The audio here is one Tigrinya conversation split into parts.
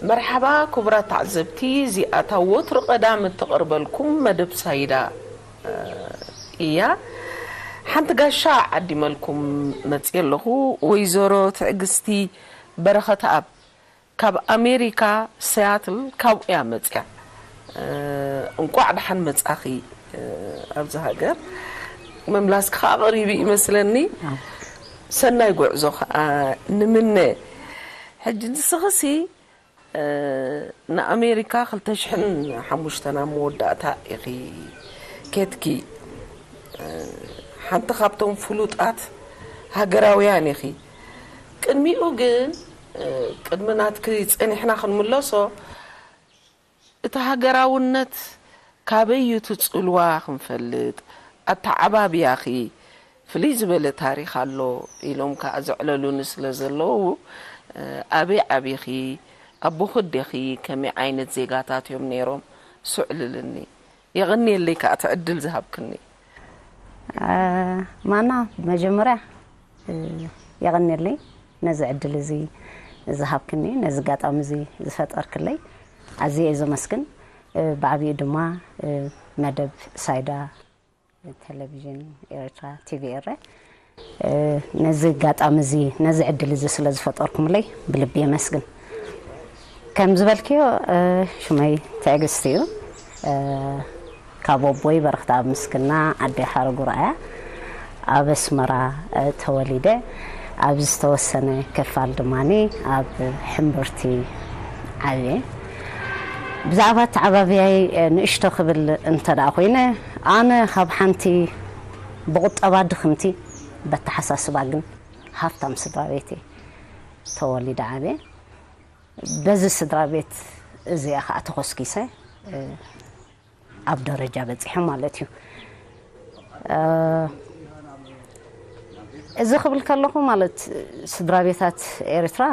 መርሓባ ክቡራት ተዓዘብቲ፣ እዚኣታ ወትሩ ቀዳም እትቐርበልኩም መደብ ሳይዳ፣ እ፣ እያ። ሓንቲ ጋሻ ዓዲመልኩም መጽየ ኣለኹ። ወይዘሮ ትዕግስቲ በረኸትኣብ ካብ ኣሜሪካ፣ ሲያትል፣ ካብኡ እያ መጽያ። እ፣ እንቋዕ ደሓን መጻኺ፣ እ፣ ኣብዚ ሃገር። መምላስኪ ከኣ ቀሪቡ ይመስለኒ። ኣዎ። ሰናይ ጉዕዞ ከኣ ንምነ። ሕጂ ንስኽሲ፣ እ፣ ንኣሜሪካ ክልተ ሽሕን ሓሙሽተን ኣብ መወዳእታ ኢኺ ኬድኪ። እ፣ ሓንቲ ካብቶም ፍሉጣት ሃገራውያን ኢኺ። ቅድሚኡ ግን፣ እ፣ ቅድሚ ናትኪ ጸኒሕና ክንምለሶ፣ እቲ ሃገራውነት ካበይ እዩ እቲ ጽልዋ ክንፈልጥ፣ ኣተዓባብያኺ ፍልይ ዝበለ ታሪኽ ኣሎ ኢሎም ከኣ ዘዕለሉኒ ስለ ዘለዉ፣ እ፣ ኣበይ ዓቢኺ፣ ኣቦኺ ኣዴኺ ከመይ ዓይነት ዜጋታት እዮም ነይሮም? ስዕልልኒ። የቐንየለይ ከኣ እቲ ዕድል ዝሃብክኒ። እ፣ ማና፣ ብመጀመርያ፣ እ፣ የቐንየለይ ነዚ ዕድል እዚ ዝሃብክኒ፣ ነዚ ኣጋጣሚ እዚ ዝፈጠርክለይ ኣዝየ እየ ዘመስግን። እ፣ ብዓቢኡ ድማ፣ እ፣ መደብ ሳይዳ ቴሌቪዥን ኤርትራ፣ ቲቪ ኤረ፣ እ፣ ነዚ ኣጋጣሚ እዚ፣ ነዚ ዕድል እዚ ስለ ዝፈጠርኩምለይ ብልቢ የመስግን። ከም ዝበልክዮ፣ እ፣ ሽመይ ትዕግስቲ እዩ። እ፣ ካብ ኣቦይ በረኽትኣብ ምስግና፣ ኣደይ ሓረጉ ረኣያ፣ ኣብ ኣስመራ፣ እ፣ ተወሊደ። ኣብ ዝተወሰነ ክፋል ድማኒ ኣብ ሕምብርቲ ዓብየ። ብዛዕባ ኣተዓባብያይ፣ እ፣ ንእሽቶ ክብል እንተ ደኣ ኮይነ፣ ኣነ ካብ ሓንቲ ብቑጠባ ድኽምቲ፣ በተሓሳስባ ግን ሃብታም ስድራ ቤት እየ ተወሊደ ዓብየ። በዚ ስድራ ቤት እዚኣ ከኣ ተኾስኪሰ፣ እ፣ ኣብ ደረጃ በጺሐ ማለት እዩ። እ፣ እዚ ክብል ከለኹ ማለት ስድራ ቤታት ኤርትራ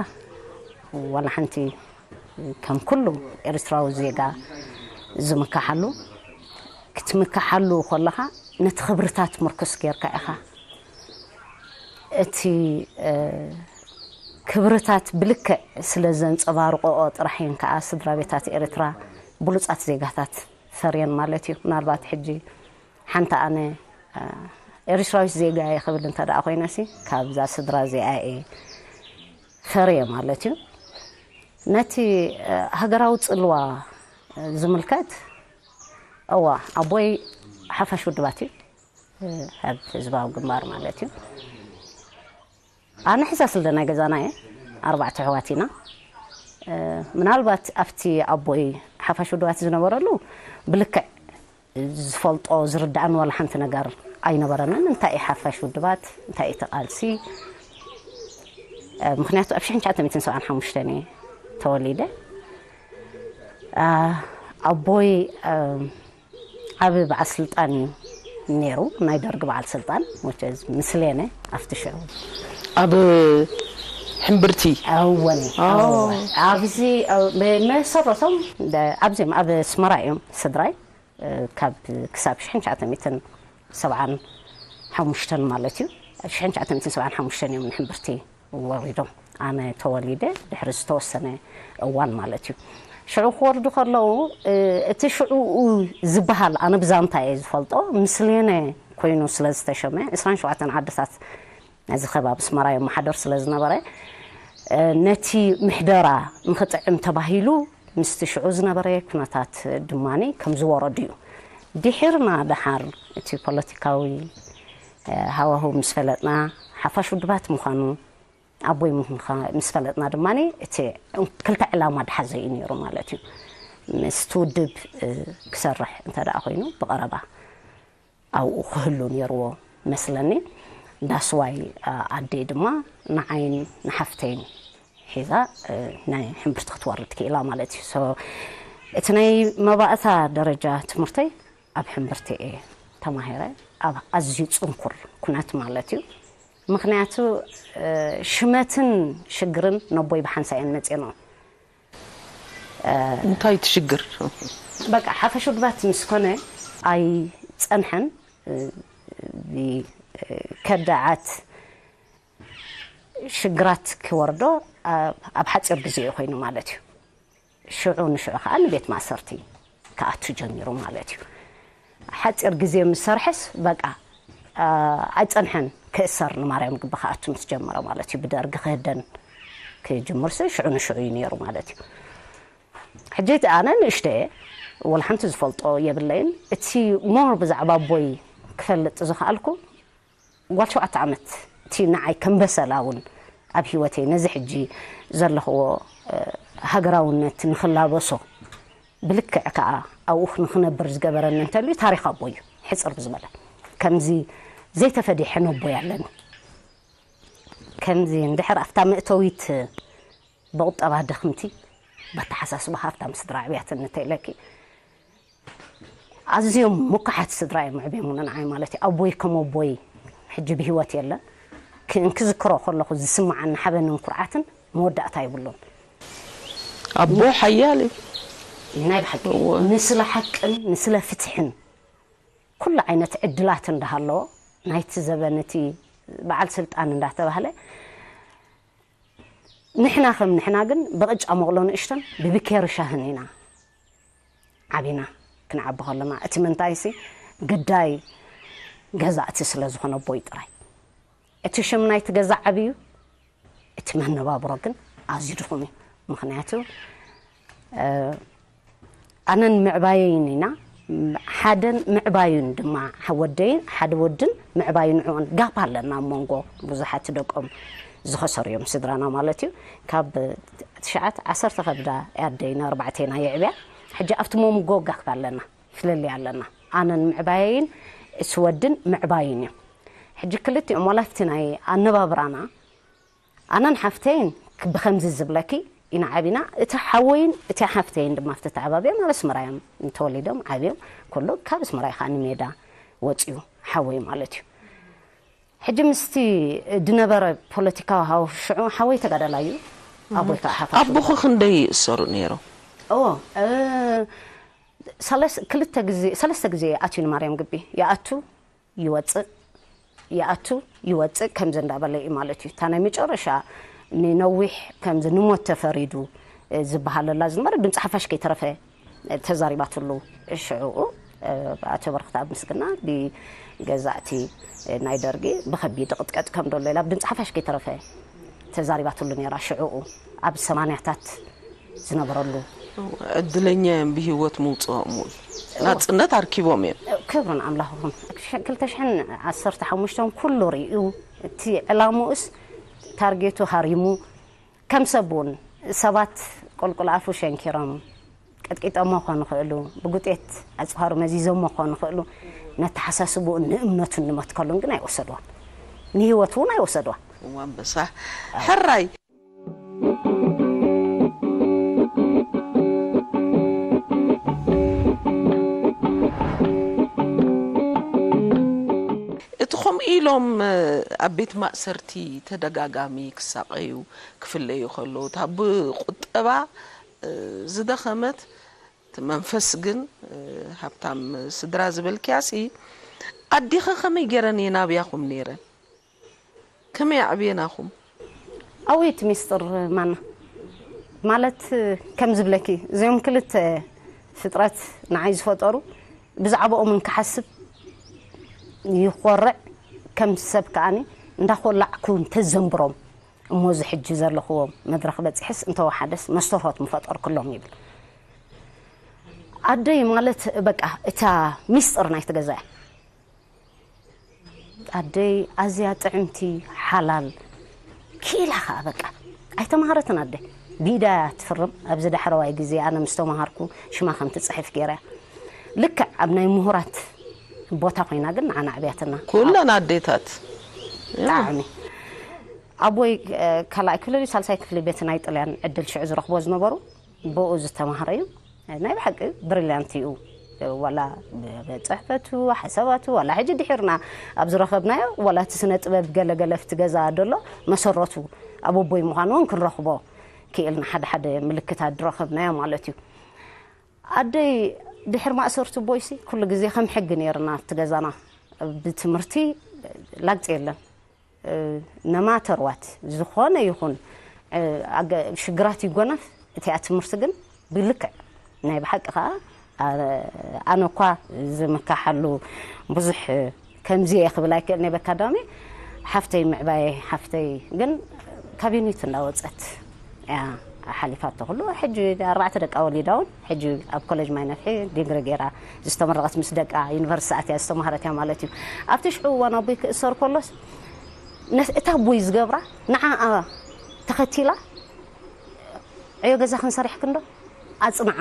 ዋላ ሓንቲ ከም ኩሉ ኤርትራዊ ዜጋ ዝምካሓሉ፣ ክትምካሓሉ ከለኻ ነቲ ክብርታት ምርኩስ ጌርካ ኢኻ። እቲ፣ እ፣ ክብርታት ብልክዕ ስለ ዘንጸባርቆኦ ጥራሕ እየን ከኣ ስድራ ቤታት ኤርትራ ብሉጻት ዜጋታት ፈርየን ማለት እዩ። ምናልባት ሕጂ ሓንቲ ኣነ፣ እ፣ ኤርትራዊት ዜጋ እየ ክብል እንተ ደኣ ኮይነሲ፣ ካብዛ ስድራ እዚኣ እየ ፈርየ ማለት እዩ። ነቲ፣ እ፣ ሃገራዊ ጽልዋ፣ እ፣ ዝምልከት፣ እዋ፣ ኣቦይ ሓፋሽ ውድባት እዩ፣ እ፣ ኣብ ህዝባዊ ግንባር ማለት እዩ። ኣነ ሕሳስ ልደ ናይ ገዛና እየ። ኣርባዕተ ኣሕዋት ኢና። እ፣ ምናልባት ኣብቲ ኣቦይ ሓፋሽ ውድባት ዝነበረሉ ብልክዕ ዝፈልጦ፣ ዝርድኣን ዋላ ሓንቲ ነገር ኣይነበረንን። እንታይ እዩ ሓፋሽ ውድባት? እንታይ እዩ እቲ ቃልሲ? እ፣ ምኽንያቱ ኣብ ሽሕን ትሽዓተ ሚእትን ሰብዓን ሓሙሽተን እየ ተወሊደ። እ፣ ኣቦይ፣ እ፣ ዓቢ በዓል ስልጣን እዩ ነይሩ፣ ናይ ደርግ በዓል ስልጣን፣ which is ምስሌነ ኣብቲ ሽዑ። ኣብ ሕምብርቲ? እወኒ፣ ኣዎ። እወ። ኣብዚ፣ እ፣ መ-፣ መሰረቶም ደ-፣ ኣብዚኦም ኣብ ኣስመራ እዮም ስድራይ፣ እ፣ ካብ ክሳብ ሽሕን ትሽዓተ ሚእትን ሰብዓን ሓሙሽተን ማለት እዩ። ሽሕን ትሽዓተ ሚእትን ሰብዓን ሓሙሽተን እዮም ንሕምብርቲ ወሪዶም። ኣነ ተወሊደ ድሕሪ ዝተወሰነ እዋን ማለት እዩ። ሽዑ ክወርዱ ከለዉ፣ እ፣ እቲ ሽዑኡ ዝበሃል፣ ኣነ ብዛንታ እየ ዝፈልጦ፣ ምስሌነ ኮይኑ ስለ ዝተሸመ፣ ዕስራን ሸውዓተን ዓድታት ነዚ ከባቢ ኣስመራ የመሓደር ስለ ዝነበረ፣ እ፣ ነቲ ምሕደራ ንኽጥዕም ተባሂሉ ምስቲ ሽዑ ዝነበረ ኩነታት ድማኒ ከም ዝወረዱ እዩ። ድሒርና ደሓር እቲ ፖለቲካዊ፣ እ፣ ሃዋህው ምስ ፈለጥና፣ ሓፋሽ ውድባት ምዃኑ ኣቦይ ምዃኑ ምስ ፈለጥና ድማኒ፣ እቲ ክልተ ዕላማ ድሓዘ እዩ ነይሩ ማለት እዩ። ምስቲ ውድብ፣ እ፣ ክሰርሕ እንተ ደኣ ኮይኑ ብቐረባ ኣብኡ ክህሉ ነይርዎ መስለኒ። ዳስዋይ፣ እ፣ ኣደይ ድማ ንዓይን ንሓፍተይን ሒዛ፣ እ፣ ናይ ሕምብርቲ ክትወርድ ክኢላ ማለት እዩ። So፣ እቲ ናይ መባእታ ደረጃ ትምህርተይ ኣብ ሕምብርቲ እየ ተማሂረ፣ ኣብ ኣዝዩ ጽንኩር ኩነት ማለት እዩ። ምኽንያቱ፣ እ፣ ሽመትን ሽግርን ነቦይ ብሓንሳእ እየን መጺኤንኦ። እንታይ ትሽግር? በቃ ሓፈሽ ውድባት ምስ ኮነ ኣይጸንሐን፣ እ፣ ብ-፣ እ፣ ከዳዓት ሽግራት ክወርዶ ኣብ፣ ኣብ ሓጺር ግዜ እዩ ኮይኑ ማለት እዩ። ሽዑ ንሽዑ ከዓ ንቤት ማእሰርቲ ክኣቱ ጀሚሩ ማለት እዩ። ሓፂር ግዜ ምስ ሰርሐስ በቃ ኣይፀንሐን፣ ክእሰር ንማርያም ግቢ ክኣቱ ምስ ጀመረ ማለት እዩ። ብደርጊ ክህደን ክጅምርሲ ሽዑ ንሽዑ እዩ ነይሩ ማለት እዩ። ሕጂ እቲ ኣነ ንእሽተ እየ፣ ወላ ሓንቲ ዝፈልጦ የብለይን። እቲ ሞር ብዛዕባ ኣቦይ ክፈልጥ ዝኸኣልኩ ጓል ሸውዓተ ዓመት፣ እቲ ንዓይ ከም በሰላ እውን ኣብ ህይወተይ ነዚ ሕጂ ዘለኽዎ ሃገራውነት ንኽላበሶ፣ ብልክዕ ከዓ ኣብኡ ንኽነብር ዝገበረኒ እንተልዩ ታሪኽ ኣቦይ እዩ። ሕፅር ብዝበለ ከምዚ ዘይተፈዲሐ ነቦይ ኣለኒ። ከምዚ እንድሕር ኣብታ መእተዊት ብቑጠባ ድኽምቲ፣ በተሓሳስባ ሃብታም ስድራ ዕብያትኒ እንተኢለኪ፣ ኣዝዮም ምኩሓት ስድራ እዮም ኣዕብዮምኒ ንዓይ ማለት እዩ። ኣቦይ ከም ኣቦይ ሕጂ ብህይወት የለን። ክ- እንክዝክሮ ከለኹ ዝስምዓኒ ሓበንን ኩርዓትን መወዳእታ የብሉን። ኣቦ ሓያል እዩ። ናይ ብሓቂ እወ። ንስለ ሓቅን ንስለ ፍትሕን ኩሉ ዓይነት ዕድላት እንዳሃለዎ፣ ናይቲ ዘበን እቲ በዓል ስልጣን እንዳተባህለ፣ ንሕና ከም ንሕና ግን ብቕጫ መቕሎ ንእሽቶን ብብኬሪ ሻህን ኢና ዓቢና፣ ክንዓቢ ከለና። እቲ ምንታይሲ ግዳይ ገዛእቲ ስለ ዝኾነ ኣቦይ ጥራይ። እቲ ሽም ናይቲ ገዛ ዓብዩ፣ እቲ መነባብሮ ግን ኣዝዩ ድኹም እዩ። ምኽንያቱ ኣነን ምዕባየይን ኢና፣ ሓደን ምዕባዩን ድማ፣ ወደይን ሓደ ወድን ምዕባዩ ንዕኦን ጋፕ ኣለና ኣብ መንጎ ብዙሓት ደቆም ዝኸሰሩ እዮም ስድራና ማለት እዩ። ካብ ትሽዓት ዓሰርተ ከብዳ ኣደይና ኣርባዕቴና የዕብያ። ሕጂ ኣብቲ መንጎ ጋፕ ኣለና፣ ፍልልይ ኣለና። ኣነን ምዕባየይን እቲ ወድን ምዕባዩን እዮም። ሕጂ ክልቲኦም ዋላ ኣብቲ ናይ ኣነባብራና ኣነን ሓፍተይን ብከምዚ ዝብለኪ ኢና ዓቢና። እቲ ሓወይን እቲ ሓፍተይን ድማ ኣብቲ ተዓባቢኦም ኣብ ኣስመራ እዮም ተወሊዶም ዓብዮም። ኩሉ ካብ ኣስመራ እዩ ከዓ ንሜዳ ወፅዩ ሓወይ ማለት እዩ። ሕጂ ምስቲ ድነበረ ፖለቲካዊ ሃው ሽዑ ሓወይ ተጋዳላይ እዩ። ኣቦይ ከዓ ሓፋሽ ኣቦኹ እዩ። ክንደይ ይእሰሩ ነይሮም? እዎ፣ እ፣ ሰለስ- ክልተ ግዜ፣ ሰለስተ ግዜ ኣትዩ ንማርያም ግቢ። ይኣቱ፣ ይወፅእ፣ ይኣቱ፣ ይወፅእ፣ ከምዚ እንዳበለ እዩ ማለት እዩ። እታ ናይ መጨረሻ ንነዊሕ ከምዚ ንሞት ተፈሪዱ፣ እ፣ ዝበሃለላ ዝነበረ ድምፂ ሓፋሽ ከይተረፈ፣ እ፣ ተዛሪባትሉ ሽዕኡ፣ እ፣ ኣቶ በረኽት ኣብ ምስግና ብገዛእቲ፣ እ፣ ናይ ደርጊ ብኸቢድ ቅጥቀጥ ከም ደሎ ኢላ ብድምፂ ሓፋሽ ከይተረፈ ተዛሪባትሉ ነይራ። ሽዕኡ ኣብ ሰማንያታት ዝነበረሉ። ዕድለኛ እዮም ብህይወት ምውፅኦም እውን። ናፅነት ኣርኪቦም እዮም። ክብርን ኣምላኽ ይኹን። ክልተ ሽሕን ዓሰርተ ሓሙሽተን ኩሉ ርእዩ፣ እቲ ዕላምኡስ ታርጌቱ ሃሪሙ፣ ከም ሰብ እውን ሰባት ቆልቁል ኣፉ ሸንኪሮም ቀጥቂጦሞ ክኾኑ ይኽእሉ፣ ብጉጤት ኣፅፋሩ መዚዞሞ ክኾኑ ይኽእሉ፣ ነተሓሳስብኡን ንእምነቱን ንመትከሉን ግን ኣይወሰድዋን። ንህይወቱ እውን ኣይወሰድዋን። እዋን በሳ ሕራይ። እቲ ከምኡ ኢሎም ኣብ ቤት ማእሰርቲ ተደጋጋሚ ክሳቐዩ ክፍለዩ ከለዉ፣ እታ ብቁጠባ ዝደኸመት፣ እቲ መንፈስ ግን ሃብታም ስድራ ዝበልክያሲ፣ ኣዲኸ ከመይ ገይረን የናብያኹም ነይረን? ከመይ ኣዕብየናኹም? ኣውይ እቲ ሚስጥር ማና፣ ማለት ከም ዝብለኪ፣ እዚኦም ክልተ ፍጥረት ንዓይ ዝፈጠሩ፣ ብዛዕባኦም እንክሓስብ ይኾርዕ፣ ከም ሰብ ከኣኒ እንዳኾላዕኩ እንተዘንብሮም፣ እሞ እዚ ሕጂ ዘለኽዎ መድረኽ በፂሐስ እንተወሓደስ መስተርሆት ምፈጠርኩሎም ይብል። ኣደይ ማለት በቃ እታ ሚስጥር ናይቲ ገዛ እያ። ኣደይ ኣዝያ ጥዕምቲ፣ ሓላል፣ ክኢላ ኸኣ በቃ ኣይተማሃረትን ኣደይ። ብኢዳ እያ ትፍርም። ኣብዚ ዳሕረዋይ ግዜ ኣነ ምስ ተማሃርኩ ሽማ ከም ትጽሕፍ ገይራ እያ። ልክዕ ኣብ ናይ ምሁራት ቦታ ኮይና ግን ንዓና ኣዕብያትና። ኩለን ኣዴታት። ብጣዕሚ። ኣቦይ፣ እ፣ ካልኣይ ክፍሊ ድዩ ሳልሳይ ክፍሊ ቤት ናይ ጥልያን ዕድል ሽዑ ዝረኽቦ ዝነበሩ፣ ብኡ ዝተማህረ እዩ። ናይ ብሓቂ ብሪልያንት እዩ። ዋላ ብ-፣ ብጽሕፈቱ፣ ሓሳባቱ፣ ዋላ ሕጂ ድሒርና ኣብ ዝረኸብናዮ፣ ዋላ እቲ ስነ ጥበብ ገለ ገለ ኣብቲ ገዛ ደሎ መሰረቱ ኣብ ኣቦይ ምዃኑ እውን ክንረኽቦ ክኢልና፣ ሓደ ሓደ ምልክታት ዝረኸብናዮ ማለት እዩ። ኣደይ ድሕሪ ማእሰርቱ ኣቦይሲ ኩሉ ግዜ ከም ሕጊ ነይርና ኣብቲ ገዛና። ብትምህርቲ ላግጺ የለን። እ፣ ነማተርዋት ዝኾነ ይኹን፣ እ፣ ኣገ-፣ ሽግራት ይጎነፍ፣ እቲኣ ትምህርቲ ግን ብልክዕ ናይ ብሓቂ ከዓ ኣነ እኳ ዝምካሓሉ ብዙሕ ከምዚ እየ ክብል ኣይክእል ናይ በካዳሚ ሓፍተይ ምዕባየ ሓፍተይ ግን ካብ ዩኒት እንዳወፀት እያ ሓሊፋቶ ኩሉ። ሕጂ ኣርባዕተ ደቃ ወሊዳ እውን ሕጂ ኣብ ኮሌጅ ማይ ነፍሒ ዲግሪ ገይራ ዝተመረቐት ምስ ደቃ ዩኒቨርሲቲ ኣትያ ዝተማሃረት እያ ማለት እዩ። ኣብቲ ሽዑ እዋን ኣቦይ ክእሰር ከሎስ እታ ኣቦይ ዝገብራ ንዓኣ ተኸቲላ ዕዮ ገዛ ክንሰርሕ ክንዶ ኣፅንዓ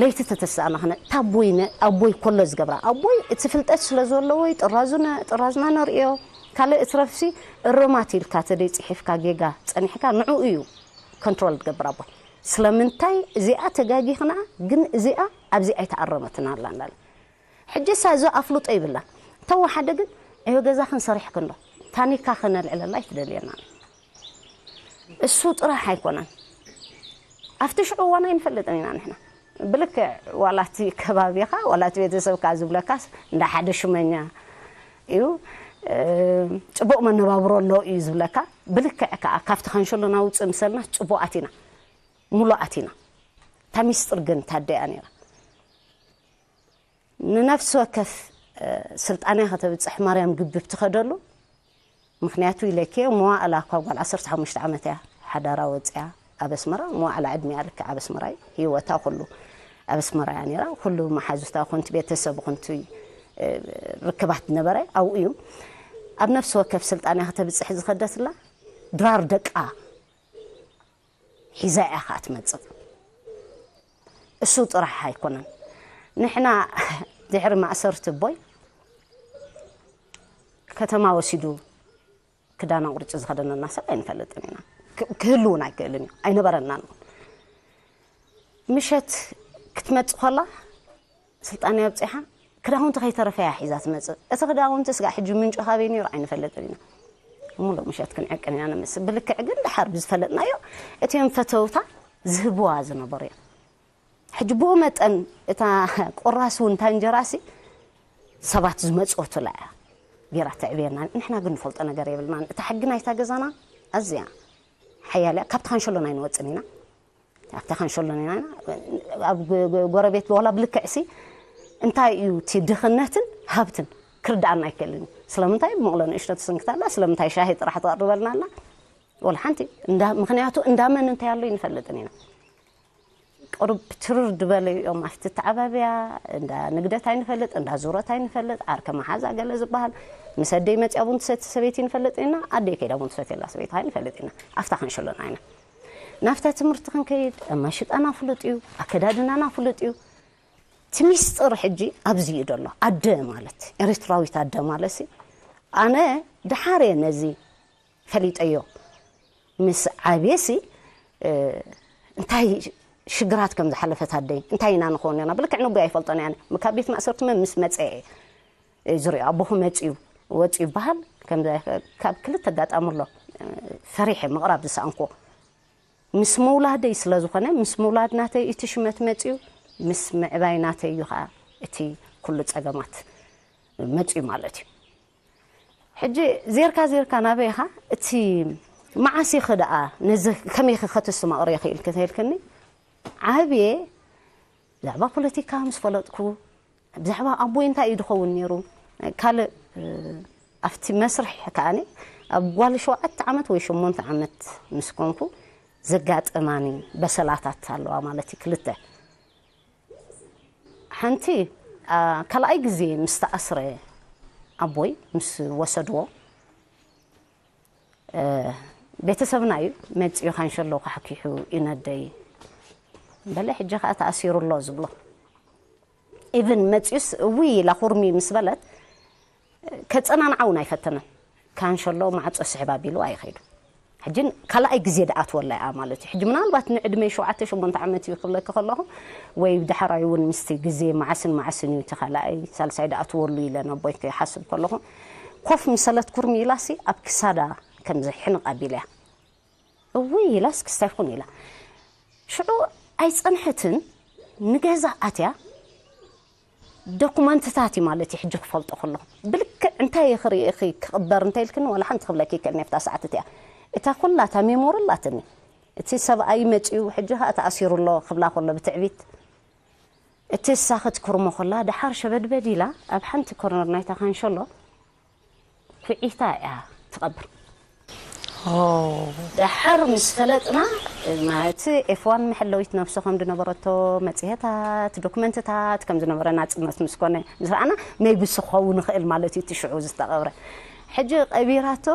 ለይቲ ተተስኣና ክነ እታ ኣቦይ ኣቦይ ኮሎ ዝገብራ ኣቦይ እቲ ፍልጠት ስለ ዘለዎይ ጥራዙና ነርእዮ ካልእ እትረፍሲ እርማት ኢልካ ተደይ ፅሒፍካ ጌጋ ፀኒሕካ ንዑ እዩ ኮንትሮል ትገብር ኣቦይ ስለምንታይ እዚኣ ተጋጊኽና ግን እዚኣ ኣብዚ ኣይተኣረመትና ኣላ እንዳለ ሕጂ ሳ እዚ ኣፍልጦ ይብላ ተወሓደ ግን ዕዮ ገዛ ክንሰርሕ ክንዶ ታኒካ ከነልዕለላ ኣይትደልየና እሱ ጥራሕ ኣይኮነን ኣብቲ ሽዑ ዋና ኣይንፈልጥን ኢና ንሕና ብልክዕ ዋላቲ ከባቢኻ ዋላቲ ቤተሰብካ ዝብለካስ እንዳ ሓደ ሽመኛ እዩ ፅቡቅ መነባብሮ ኣሎ እዩ ዝብለካ ብልክዕ ከዓ ካብቲ ካንሸሎ ናውፅእ ምሰልና ፅቡቃት ኢና ሙሉኣት ኢና እታ ሚስጥር ግን ታደያ ነራ ንነፍሲ ወከፍ ስልጣንያ ከተብፅሕ ማርያም ግቢ ብትኸደሉ ምክንያቱ ኢለኪ መዋእላ እኳ ጓል ዓሰርተ ሓሙሽተ ዓመት እያ ሓዳራ ወፅያ ኣብ ኣስመራ መዋእላ ዕድሚያ ልክዕ ኣብ ኣስመራ እዩ ህይወታ ኩሉ ኣብ ኣስመራ እያ ነራ ኩሉ መሓዙታ ኮንቲ ቤተሰብ ኮንቲ ርክባት ነበረ ኣብኡ እዩ ኣብ ነፍሲ ወከፍ ስልጣንያ ከተብፅሕ ዝኸደትላ ድራር ደቃ ሒዛ እያ ከዓ ትመፅእ እሱ ጥራሕ ኣይኮነን ንሕና ድሕሪ ማእሰርቲ ቦይ ከተማ ወሲዱ ክዳና ቁርጭ ዝኸደነና ሰብ ኣይንፈልጥን ኢና ክህልውን ኣይክእልን እዩ ኣይነበረናን ምሸት ክትመፅ ከላ ስልጣን ኣብፂሓ ክዳውንቲ ከይተረፈያ ሒዛ ትመፅእ እቲ ክዳውንቲ ስጋ ሕጂ ምንጩ ካበይ ነይሩ ኣይንፈልጥን ኢና ሙሉእ ምሸት ክንዕቅን ኢና ንምስል ብልክዕ ግን ድሓር ብዝፈለጥናዮ እቲኦም ፈተውታ ዝህብዋ ዝነበሩ እዮም ሕጂ ብኡ መጠን እታ ቁራስ እውን እታ እንጀራሲ ሰባት ዝመፅወቱላ እያ ገይራ ተዕብየና ንሕና ግን ንፈልጦ ነገር የብልናን እታ ሕጊ ናይታ ገዛና ኣዝያ ሓያል እያ ካብቲ ካንሸሎን ኣይንወፅን ኢና ኣብቲ ካንሸሎን ኢና ኣብ ጎረቤት ዋላ ብልክዕሲ እንታይ እዩ እቲ ድኽነትን ሃብትን ክርዳኣና ኣይክእልን እዩ ስለምንታይ ብመቕሎ ንእሽቶ ትስንክታላ ስለምንታይ ሻሂ ጥራሕ ትቐርበልና ኣላ ወላ ሓንቲ ምክንያቱ እንዳመን እንታይ ኣሎ ይንፈልጥን ኢና ቅሩብ ትርር ዝበለ እዮም ኣብቲ ተዓባብያ እንዳ ንግደት ኣይንፈልጥ እንዳ ዙረት ኣይንፈልጥ ዓርከ መሓዛ ገለ ዝበሃል ምስ ኣደይ መፅያ ቡን ትሰቲ ሰበይቲ ንፈልጥ ኢና ኣደይ ከይዳ ቡን ትሰትየላ ሰበይቲ ኣይንፈልጥ ኢና ኣብታ ክንሽሎን ኣይና ናብታ ትምህርቲ ክንከይድ እማሽጣና ፍሉጥ እዩ ኣከዳድናና ፍሉጥ እዩ እቲ ሚስጥር ሕጂ ኣብዚ እዩ ዘሎ ኣደ ማለት ኤርትራዊት ኣደ ማለት ኣነ ድሓር እየ ነዚ ፈሊጠዮ ምስ ዓብየሲ እንታይ ሽግራት ከም ዝሓለፈት ኣደይ እንታይ ኢና ንኸውን ና ብልክዕ ነቦይ ኣይፈልጦን እያ ካብ ቤት ማእሰርቲ መን ምስ መፀ ዝሪኦ ኣቦኹ መፅዩ ወፂ ይበሃል ካብ ክልተ ኣጋጣሚ ኣሎ ፈሪሐ ምቕራብ ዝሰኣንኮ ምስ ምውላደይ ስለ ዝኾነ ምስ ምውላድ ናተይ እቲ ሽመት መፅዩ ምስ ምዕባይ ናተይ እዩ ከዓ እቲ ኩሉ ፀገማት መፅዩ ማለት እዩ ሕጂ ዜርካ ዜርካ ናበይኻ እቲ መዓስ ኢኺ ደኣ ነዚ ከመይ ኢኺ ከተስተማቕርዮ ክኢልኪ እንተኢልክኒ ዓብየ ብዛዕባ ፖለቲካ ምስ ፈለጥኩ ብዛዕባ ኣቦይ እንታይ እዩ ዝኸውን ነይሩ ካልእ ኣብቲ መስርሕ ከኣኒ ኣብ ጓል ሸውዓተ ዓመት ወይ ሸሞንተ ዓመት ምስ ኮንኩ ዘጋጠማኒ በሰላታት ኣለዋ ማለት እዩ ክልተ ሓንቲ ካልኣይ ግዜ ምስ ተኣስረ ኣቦይ ምስ ወሰድዎ ቤተሰብና እዩ መፂኡ ካንሸሎ ካሕኪሑ ይነደይ በለ ሕጂ ከዓ ተኣሲሩ ኣሎ ዝብሎ ኢቭን መፂኡስ እውይ ኢላ ኩርሚ ምስ በለት ከፀናንዓ እውን ኣይፈተነን ካንሸሎ ማዕፆ ስሕብ ኣቢሉ ኣይኸይዱ ሕጂ ካልኣይ ግዜ ደኣትወላ እያ ማለት እዩ ሕጂ ምናልባት ንዕድመይ ሸውዓተ ሸሞንተ ዓመት እዩ ክብለኪ ከለኹ ወይ ዳሕራይ እውን ምስቲ ግዜ መዓስን መዓስን እዩ እቲ ካልኣይ ሳልሳይ ደኣትወሉ ኢለ ነቦይ ክሓስብ ከለኹ ኮፍ ምሰለት ኩርሚ ኢላሲ ኣብ ክሳዳ ከምዚ ሕንቕ ኣቢለያ እውይ ኢላስ ክስታይ ኩን ኢላ ሽዑ ኣይፀንሐትን ንገዛ ኣትያ ዶኩመንትታት እዩ ማለት እዩ ሕጂ ክፈልጦ ከለኹ ብልክዕ እንታይ ክርኢ ክቕበር እንታይ ኢልክኒ ዋላ ሓንቲ ክብለኪ ይክእል ነፍታ ሰዓት እቲኣ እታ ኩላ እታ ሜሞሪ ኣላትኒ እቲ ሰብኣይ መጺኡ፣ ሕጂ ኸኣ ተኣሲሩ ኣሎ ክብላ ከሎ ብትዕቢት፣ እቲ እሳ ክትክርሞ ከላ፣ ደሓር ሸበድበድ ኢላ ኣብ ሓንቲ ኮርነር ናይታ ካንሸሎ ኩዒታ እያ ትቐብር። ደሓር ምስ ፈለጥና፣ እቲ ኤፍዋን መሐለዊት ነብሱ ከም ዝነበረቶ፣ መጽሔታት፣ ዶክመንትታት ከም ዝነበረ፣ ናጽነት ምስ ኮነ ምስ ረኣና፣ ሜይቢ እሱ ክኸውን ይኽእል ማለት እዩ፣ እቲ ሽዑ ዝተቐብረ። ሕጂ ቀቢራቶ፣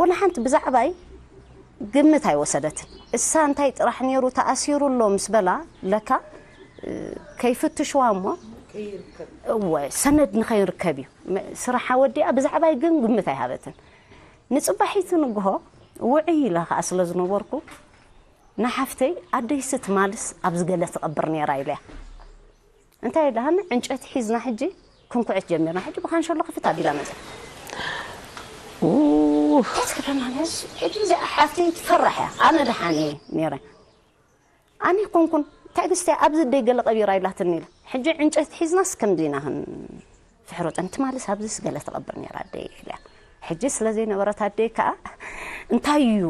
ወላ ሓንቲ ብዛዕባይ ግምት ኣይወሰደትን። እሳ እንታይ ጥራሕ ነይሩ ተኣሲሩ ኣሎ ምስ በላ፣ ለካ፣ እ፣ ከይፍትሽዋ እሞ፣ እወ፣ ሰነድ ንኸይርከብ እዩ። መ-፣ ስራሓ ወዲኣ ብዛዕባይ ግን ግምት ኣይሃበትን። ንጽባሒቲ ንግሆ ውዕይ ኢለ ከኣ ስለ ዝነበርኩ፣ ንሓፍተይ፣ ኣደይሲ ትማልስ ኣብዚ ገለ ትቐብር ነይራ ኢለያ። እንታይ ኢላሃኒ፣ ዕንጨቲ ሒዝና ሕጂ ክንኩዕት ጀሚርና። ሕጂ ብካንሸሎ ክፍት ኣቢላ መጽያ። ኡ፣ እንታይ ትገብረና ነዚ? ሕጂ እዚኣ ሓፍተይ ትፈርሕ እያ። ኣነ ደሓን እየ ነይረ። ኣነ ኣይኮንኩን፣ ትዕግስቲ እያ፣ ኣብዚ ደይ ገለ ቀቢራ ኢላትኒ ኢላ። ሕጂ ዕንጨቲ ሒዝናስ ከምዚ ኢና ክንፍሕሮ፣ ጥንቲ ማልስ ኣብዚስ ገለ ትቐብር ነይራ ኣደይ ኢላ። ሕጂ ስለ ዘይነበረት ኣደይ ከኣ እንታይ እዩ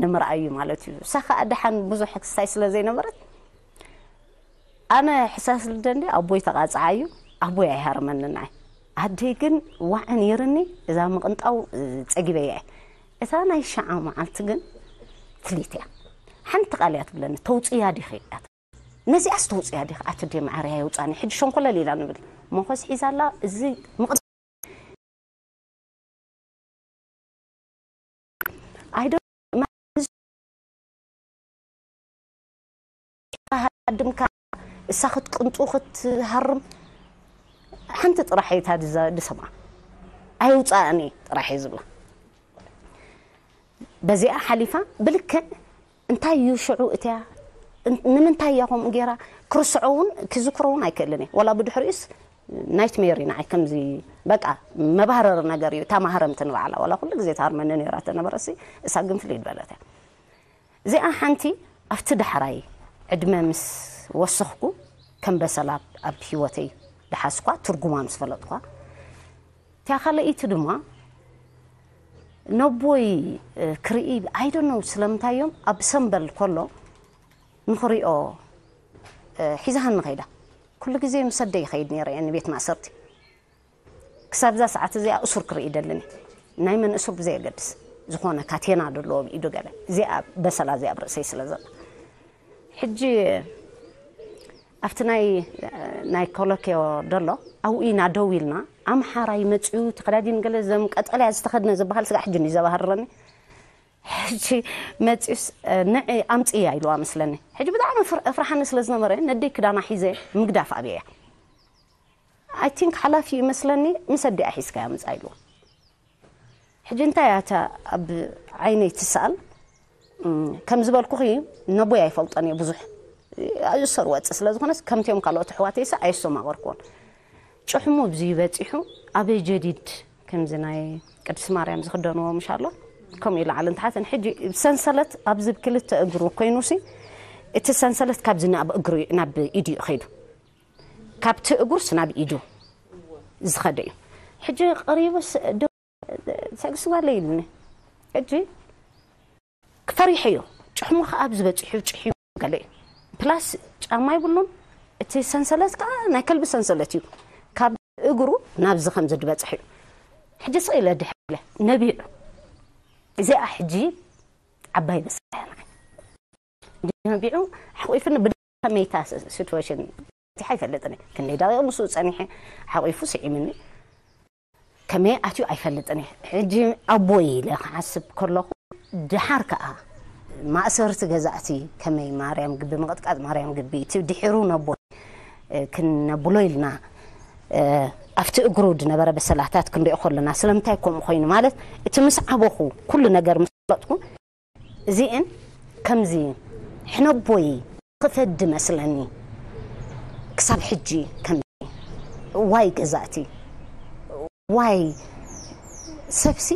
ንምርኣዩ ማለት እዩ። እሳ ከኣ ደሓን ብዙሕ ክስታይ ስለ ዘይነበረት፣ ኣነ ሕሳስ ልደንዲ ኣቦይ ተቓጽዓ እዩ፣ ኣቦይ ኣይሃርመንን ኣይ። ኣደይ ግን ዋዕ ነይርኒ፣ እዛ ምቕንጣው፣ እ፣ ጸጊበያ እየ። እታ ናይ ሸዓ መዓልቲ ግን ፍልይቲ እያ። ሓንቲ ቃል እያ ትብለኒ፣ "ተውጽያ ዲኺ?" እያ ትብል። "ነዚኣስ ተውጽያ ዲኺ?" ኣቲ ዴ መዓረይ ኣይውጻኒ፣ ሕጂ ሸንኮለል ኢላ ንብል። መኾስ ሒዛ ኣላ፣ እዚ ምቕ-፣ ኣይዶ-፣ ሃድምካ እሳ ክትቅንጡ ክትሃርም ሓንቲ ጥራሕ እየ እታ ድዘ-፣ ድሰምዓ። "ኣይውጻእኒ" ጥራሕ እየ ዝብላ። በዚኣ ሓሊፋ ብልክዕ እንታይ እዩ ሽዑ እትያ? እን-፣ ንምንታይ እያ ከምኡ ገይራ? ክርስዖ እውን ክዝክሮ እውን ኣይክእልን እየ። ዋላ ብድሕሪኡስ ናይትሜር እዩ ንዓይ ከምዚ በቃ መባህረሪ ነገር እዩ። እታ ማህረምቲ ንባዕላ ዋላ ኩሉ ግዜ ትሃርመኒ ነይራ ተነበረሲ እሳ ግን ፍልይ ዝበለት እያ። እዚኣ ሓንቲ ኣብቲ ዳሕራይ ዕድመ ምስ ወሰኽኩ ከም በሰላ ኣብ ህይወተይ ድሓስኳ ትርጉማ ምስ ፈለጥኳ። እቲያ ካልኣይቲ ድማ ነቦይ፣ እ፣ ክርኢ፣ I don't know ስለምንታይ እዮም ኣብ ሰምበል ከሎ ንኽሪኦ፣ እ፣ ሒዛሃኒ ኸይዳ። ኩሉ ግዜ ምስ ኣደይ ይኸይድ ነይረ እየ ንቤት ማእሰርቲ። ክሳብ እዛ ሰዓት እዚኣ እሱር ክርኢ ይደልን እየ። ናይ መን እሱር ብዘየገድስ፣ ዝኾነ ካቴና ደለዎ ኣብ ኢዱ ገለ። እዚኣ በሰላ እዚኣ ኣብ ርእሰይ ስለ ዘላ። ሕጂ ኣብቲ ናይ፣ ናይ ኮሎኬዮ ደሎ፣ ኣብኡ ኢና ደው ኢልና፣ ኣምሓራይ መጺኡ ተኸዳዲኑ ገለ ዘም ቀጠልያ ዝተኸድነ ዝበሃል ስጋ ሕጂ እንድዩ ዘባህርረኒ። ሕጂ መጺኡስ፣ "ንዒ ኣምጽእያ" ኢልዋ መስለኒ። ሕጂ ብጣዕሚ ፍር-፣ ኣፍርሓኒ ስለ ዝነበረ፣ ነደይ ክዳና ሒዘ ምግዳፍ ኣብየያ። I think ሓላፊ እዩ መስለኒ፣ ምስ ኣዲኣ ሒዝካያ ምጻእ ኢልዎ። ሕጂ እንታይ እያ እታ ኣብ ዓይነይ ትስኣል? እም፣ ከም ዝበልኩኺ ነቦይ ኣይፈልጦን እየ ብዙሕ። ኣዝዩ ሰርወጥ ስለ ዝኾነስ ከምቲኦም ካልኦት ኣሕዋተይስ ኣየስተማቐርኩዎን። ጭሕሙ ኣብዚ በጺሑ ኣበይ ጀዲድ ከምዚ ናይ ቅድስቲ ማርያም ዝኽደንዎ ምሽ ኣሎ? ከምኡ ኢሉ ዓለም ተሓተን። ሕጂ ሰንሰለት ኣብዚ ክልተ እግሩ ኮይኑሲ እቲ ሰንሰለት ካብዚ ናብ እግሩ፣ ናብ ኢዱ እዩ ከይዱ። ካብቲ እግሩስ ናብ ኢዱ ዝኸደ እዩ። ሕጂ ቀሪቡስ ዶ-፣ ትዕግስቲ ጓለይ ኢሉኒ። ሕጂ ፈሪሐዮ። ጭሕሙ ኸዓ ኣብዚ በጺሑ ጭሕዩ ገለ እዩ። ፕላስ ጫማ ይብሉን፣ እቲ ሰንሰለት ከዓ ናይ ከልቢ ሰንሰለት እዩ። ካብ እግሩ ናብዚ ከምዚ ዝበጽሕ እዩ። ሕጂ ስቕ ኢለ ድሕር ኢለ ነቢዑ። እዚኣ ሕጂ ዓባይ በሰላ እያ ንዓይ። ነቢዑ ሓቂፉኒ ብከመይታ ስ-፣ ሲትዌሽን በጺሓ ኣይፈልጥን እየ። ክንደይ ደቂቕ ምስኡ ጸኒሐ ሓቂፉ ስዒምኒ። ከመይ ኣትዩ ኣይፈልጥን እየ። ሕጂ ኣቦይ ኢለ ክሓስብ ከለኹ፣ ድሓር ከኣ ማእሰርቲ ገዛእቲ ከመይ ማርያም ግቢ፣ ምቕጥቃጥ ማርያም ግቢ፣ እቲ ድሒሩ ነቦይ፣ እ፣ ክነብሎ ኢልና፣ እ፣ ኣብቲ እግሩ ዝነበረ በሰላታት ክንሪኦ ከለና፣ ስለምንታይ ከምኡ ኮይኑ? ማለት፣ እቲ ምስ ዓበኹ፣ ኩሉ ነገር ምስ ፈለጥኩ፣ እዚእን ከምዚ ሕነቦይ ክፈዲ መስለኒ። ክሳብ ሕጂ ከምዚ ዋይ ገዛእቲ፣ ዋይ ሰብሲ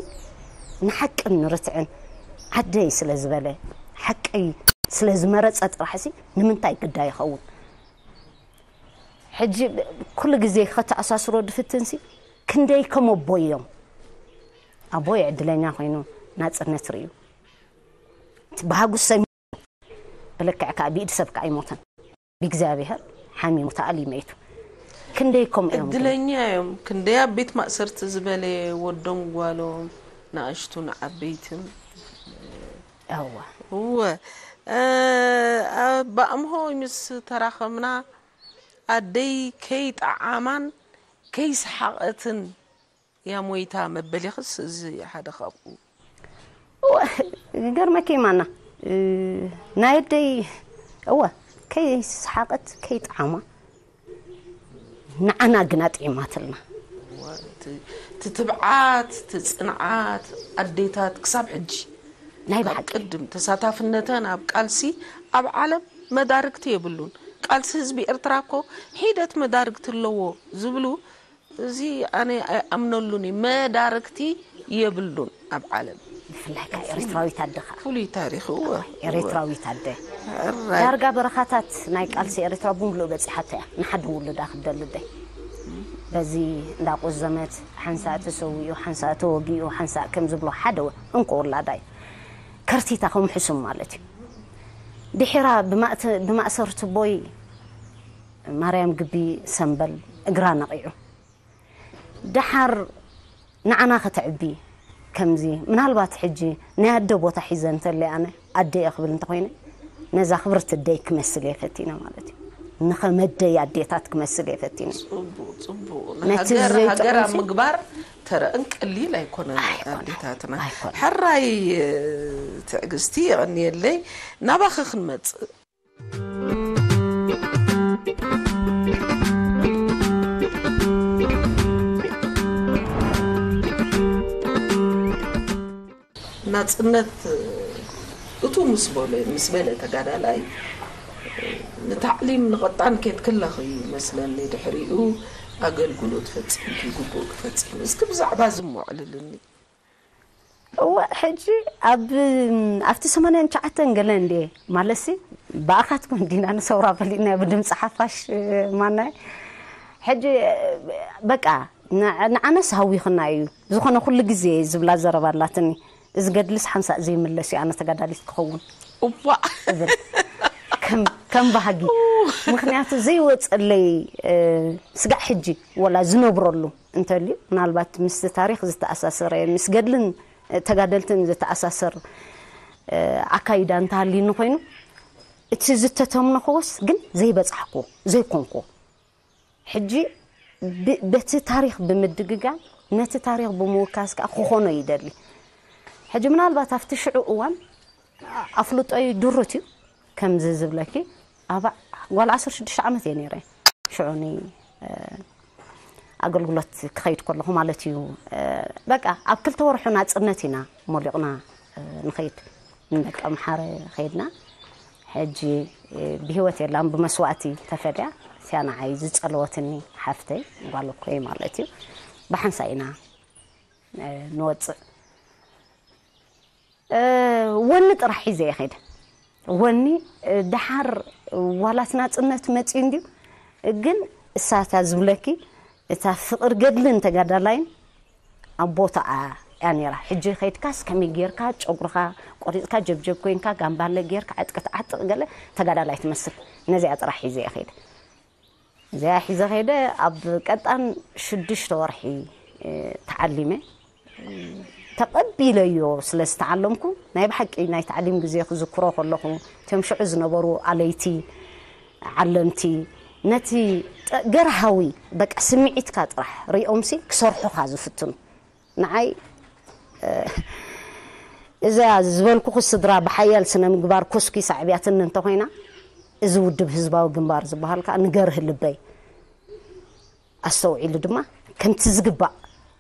ንሓቅን ንርትዕን ዓደይ ስለ ዝበለ፣ ሓቀይ ስለ ዝመረጸ ጥራሕሲ ንምንታይ ግዳ ይኸውን? ሕጂ ኩሉ ግዜ ከተኣሳስሮ ድፍትንሲ ክንደይ ከም ኣቦይ እዮም። ኣቦይ ዕድለኛ ኮይኑ ናጽነት ርእዩ። እቲ ብሃጉስ ሰሚ-፣ ብልክዕ ከዓ ብኢድ ሰብ ከዓ ኣይሞተን። ብእግዚኣብሔር ሓሚሙ ተኣልዩ መይቱ። ክንደይ ከምኡ እዮም ግን። እድለኛ እዮም። ክንደይ ኣብ ቤት ማእሰርቲ ዝበለ ወዶም ጓሎም ንኣሽቱን ዓበይትን እወ እወ እ፣ ኣብ ኣምሆ ምስ ተራኸብና ኣደይ ከይጠዓማን ከይሰሓቐትን እያ ሞይታ መበሊኽስ እዚ ሓደ ካብኡ እወ፣ ይገርመኪ ማና እ፣ ናይ ኣደይ እወ ከይሰሓቐት ከይጠዓማ ንዓና ግና ጥዒማትልና። እቲ ትትብዓት እቲ ፅንዓት ኣዴታት ክሳብ ሕጂ ናይ ካብ ብሓቂ ቅድም ተሳታፍነተን ኣብ ቃልሲ ኣብ ዓለም መዳርግቲ የብሉን። ቃልሲ ህዝቢ ኤርትራ እኮ ሒደት መዳርግቲ ኣለዎ ዝብሉ እዚ ኣነ ኣይኣምነሉን እዩ። መዳርግቲ የብሉን ኣብ ዓለም ብፍላይ ከዓ ኤርትራዊት ኣደኻ ፍሉይ ታሪኽ እወ ኤርትራዊት ኣደ ሕራይ ዳርጋ በረኻታት ናይ ቃልሲ ኤርትራ ብምሉእ በፂሓቶ እያ ንሓደ ውሉዳ ክደልደ በዚ እንዳቆዘመት ሓንሳእ ተሰዊኡ ሓንሳእ ተወጊኡ ሓንሳእ ከም ዝብሎ ሓደ እንኮ ውላዳ እዩ ከርቲታ ከም ሕሱም ማለት እዩ ድሒራ ብማእተ- ብማእሰርቲ ቦይ ማርያም ግቢ ሰንበል እግራ ነቒዑ ደሓር ንዓና ከተዕቢ ከምዚ ምናልባት ሕጂ ናይ ኣደ ቦታ ሒዘ እንተለይ ኣነ ኣደ እየ ክብል እንተኮይነ ነዛ ክብርቲ ኣደይ ክመስል እየ ፈቲነ ማለት እዩ ንኸመደይ ኣዴታት ክመስል እየ ፈቲነ ፅቡቅ ፅቡቅ ነቲ ሃገር ዘይጥዑም ሃገር ኣብ ሲ- ምግባር ተረእን ቀሊል ኣይኮነን ኣይኮነን፣ ኣዴታትና ኣይኮነን። ሕራይ እ፣ ትዕግስቲ የቐንየለይ ናባኺ ክንመፅእ ናፅነት እቱ ምስ በለ ምስ በለ ተጋዳላይ ንታዕሊም ንቐጣን ኬድክለኺ መስለኒ ድሕሪኡ ኣገልግሎት ፈፂምኪ ግቡእ ክፈፂም እስኪ ብዛዕባ ዝሞዕልልኒ እወ ሕጂ ኣብ ኣብቲ ሰማንያን ትሽዓተን ገለ እንዴ ማለሲ ብኣኻትኩም እንዲና ንሰውራ ፈሊጥና ብድምፂ ሓፋሽ ማናይ ሕጂ በቃ ንዓነስ ሃዊኽና እዩ ዝኾነ ኩሉ ግዜ ዝብላ ዘረባ ኣላትኒ እዚ ገድልስ ሓንሳእ ዘይምለስ እዩ ኣነ ተጋዳሊት ክኸውን እዋእ እብል ከም ባህጊ ምክንያቱ ዘይወፀለይ ስጋዕ ሕጂ ወላ ዝነብረሉ እንተልዩ ምናልባት ምስ ታሪክ ዝተኣሳሰረ ምስ ገድልን ተጋደልትን ዝተኣሳሰር ኣካይዳ እንተሃልዩኒ ኮይኑ እቲ ዝተተምነኽዎስ ግን ዘይበፃሕኩዎ ዘይኮንኩዎ ሕጂ በቲ ታሪክ ብምድግጋም ነቲ ታሪክ ብምውካስ ከዓ ክኾኖ ይደሊ ሕጂ ምናልባት ኣብቲ ሽዑ እዋን ኣፍልጦይ ድሩት እዩ ከምዚ ዝብለኪ ኣብ ጓል ዓሰርተ ሽዱሽተ ዓመት እየ ነይረ ሽዑ ኣገልግሎት ክኸይድ ከለኹ ማለት እዩ በቃ ኣብ ክልተ ወርሑ ናፅነት ኢና ሞሊቕና ንኸይድ ንደቂ ኣምሓረ ከይድና ሕጂ ብህይወት የላን ብመስዋእቲ ተፈልያ ሲያ ንዓይ ዝፀለወትኒ ሓፍተይ ጓል እኮይ ማለት እዩ ብሓንሳ ኢና ንወፅእ ወኒ ጥራሕ ሒዘ እየ ከይደ ወኒ ደሓር ዋላት ናፅነት መፅዩ እንድዩ ግን እሳታ ዝብለኪ እታ ፍቕር ገድልን ተጋዳላይን ኣብ ቦታኣ እያ ነይራ ሕጂ ከይድካስ ከመይ ጌርካ ጨጉርካ ቆሪፅካ ጀብጀብ ኮይንካ ጋምባለ ጌርካ ዕጥቂ ትዓጥቕ ገለ ተጋዳላይ ትመስል ነዚኣ ጥራሕ ሒዘ እየ ከይደ እዚኣ ሒዘ ከይደ ኣብ ቀጣን ሽዱሽተ ወርሒ ተዓሊመ ተቐቢለዮ ስለ ዝተዓለምኩ ናይ ብሓቂ ናይ ተዕሊም ግዜ ክዝክሮ ከለኹ እቶም ሽዑ ዝነበሩ ኣለይቲ ዓለምቲ ነቲ ገርሃዊ በቃ ስምዒትካ ጥራሕ ሪኦምሲ ክሰርሑኻ ዝፍትኑ ንዓይ እዛ ዝበልኩኹ ስድራ ብሓያል ስነ ምግባር ኮስኪሳ ዕብያትኒ እንተኾይና እዚ ውድብ ህዝባዊ ግንባር ዝበሃል ከዓ ንገርህ ልበይ ኣስተውዒሉ ድማ ከምቲ ዝግባእ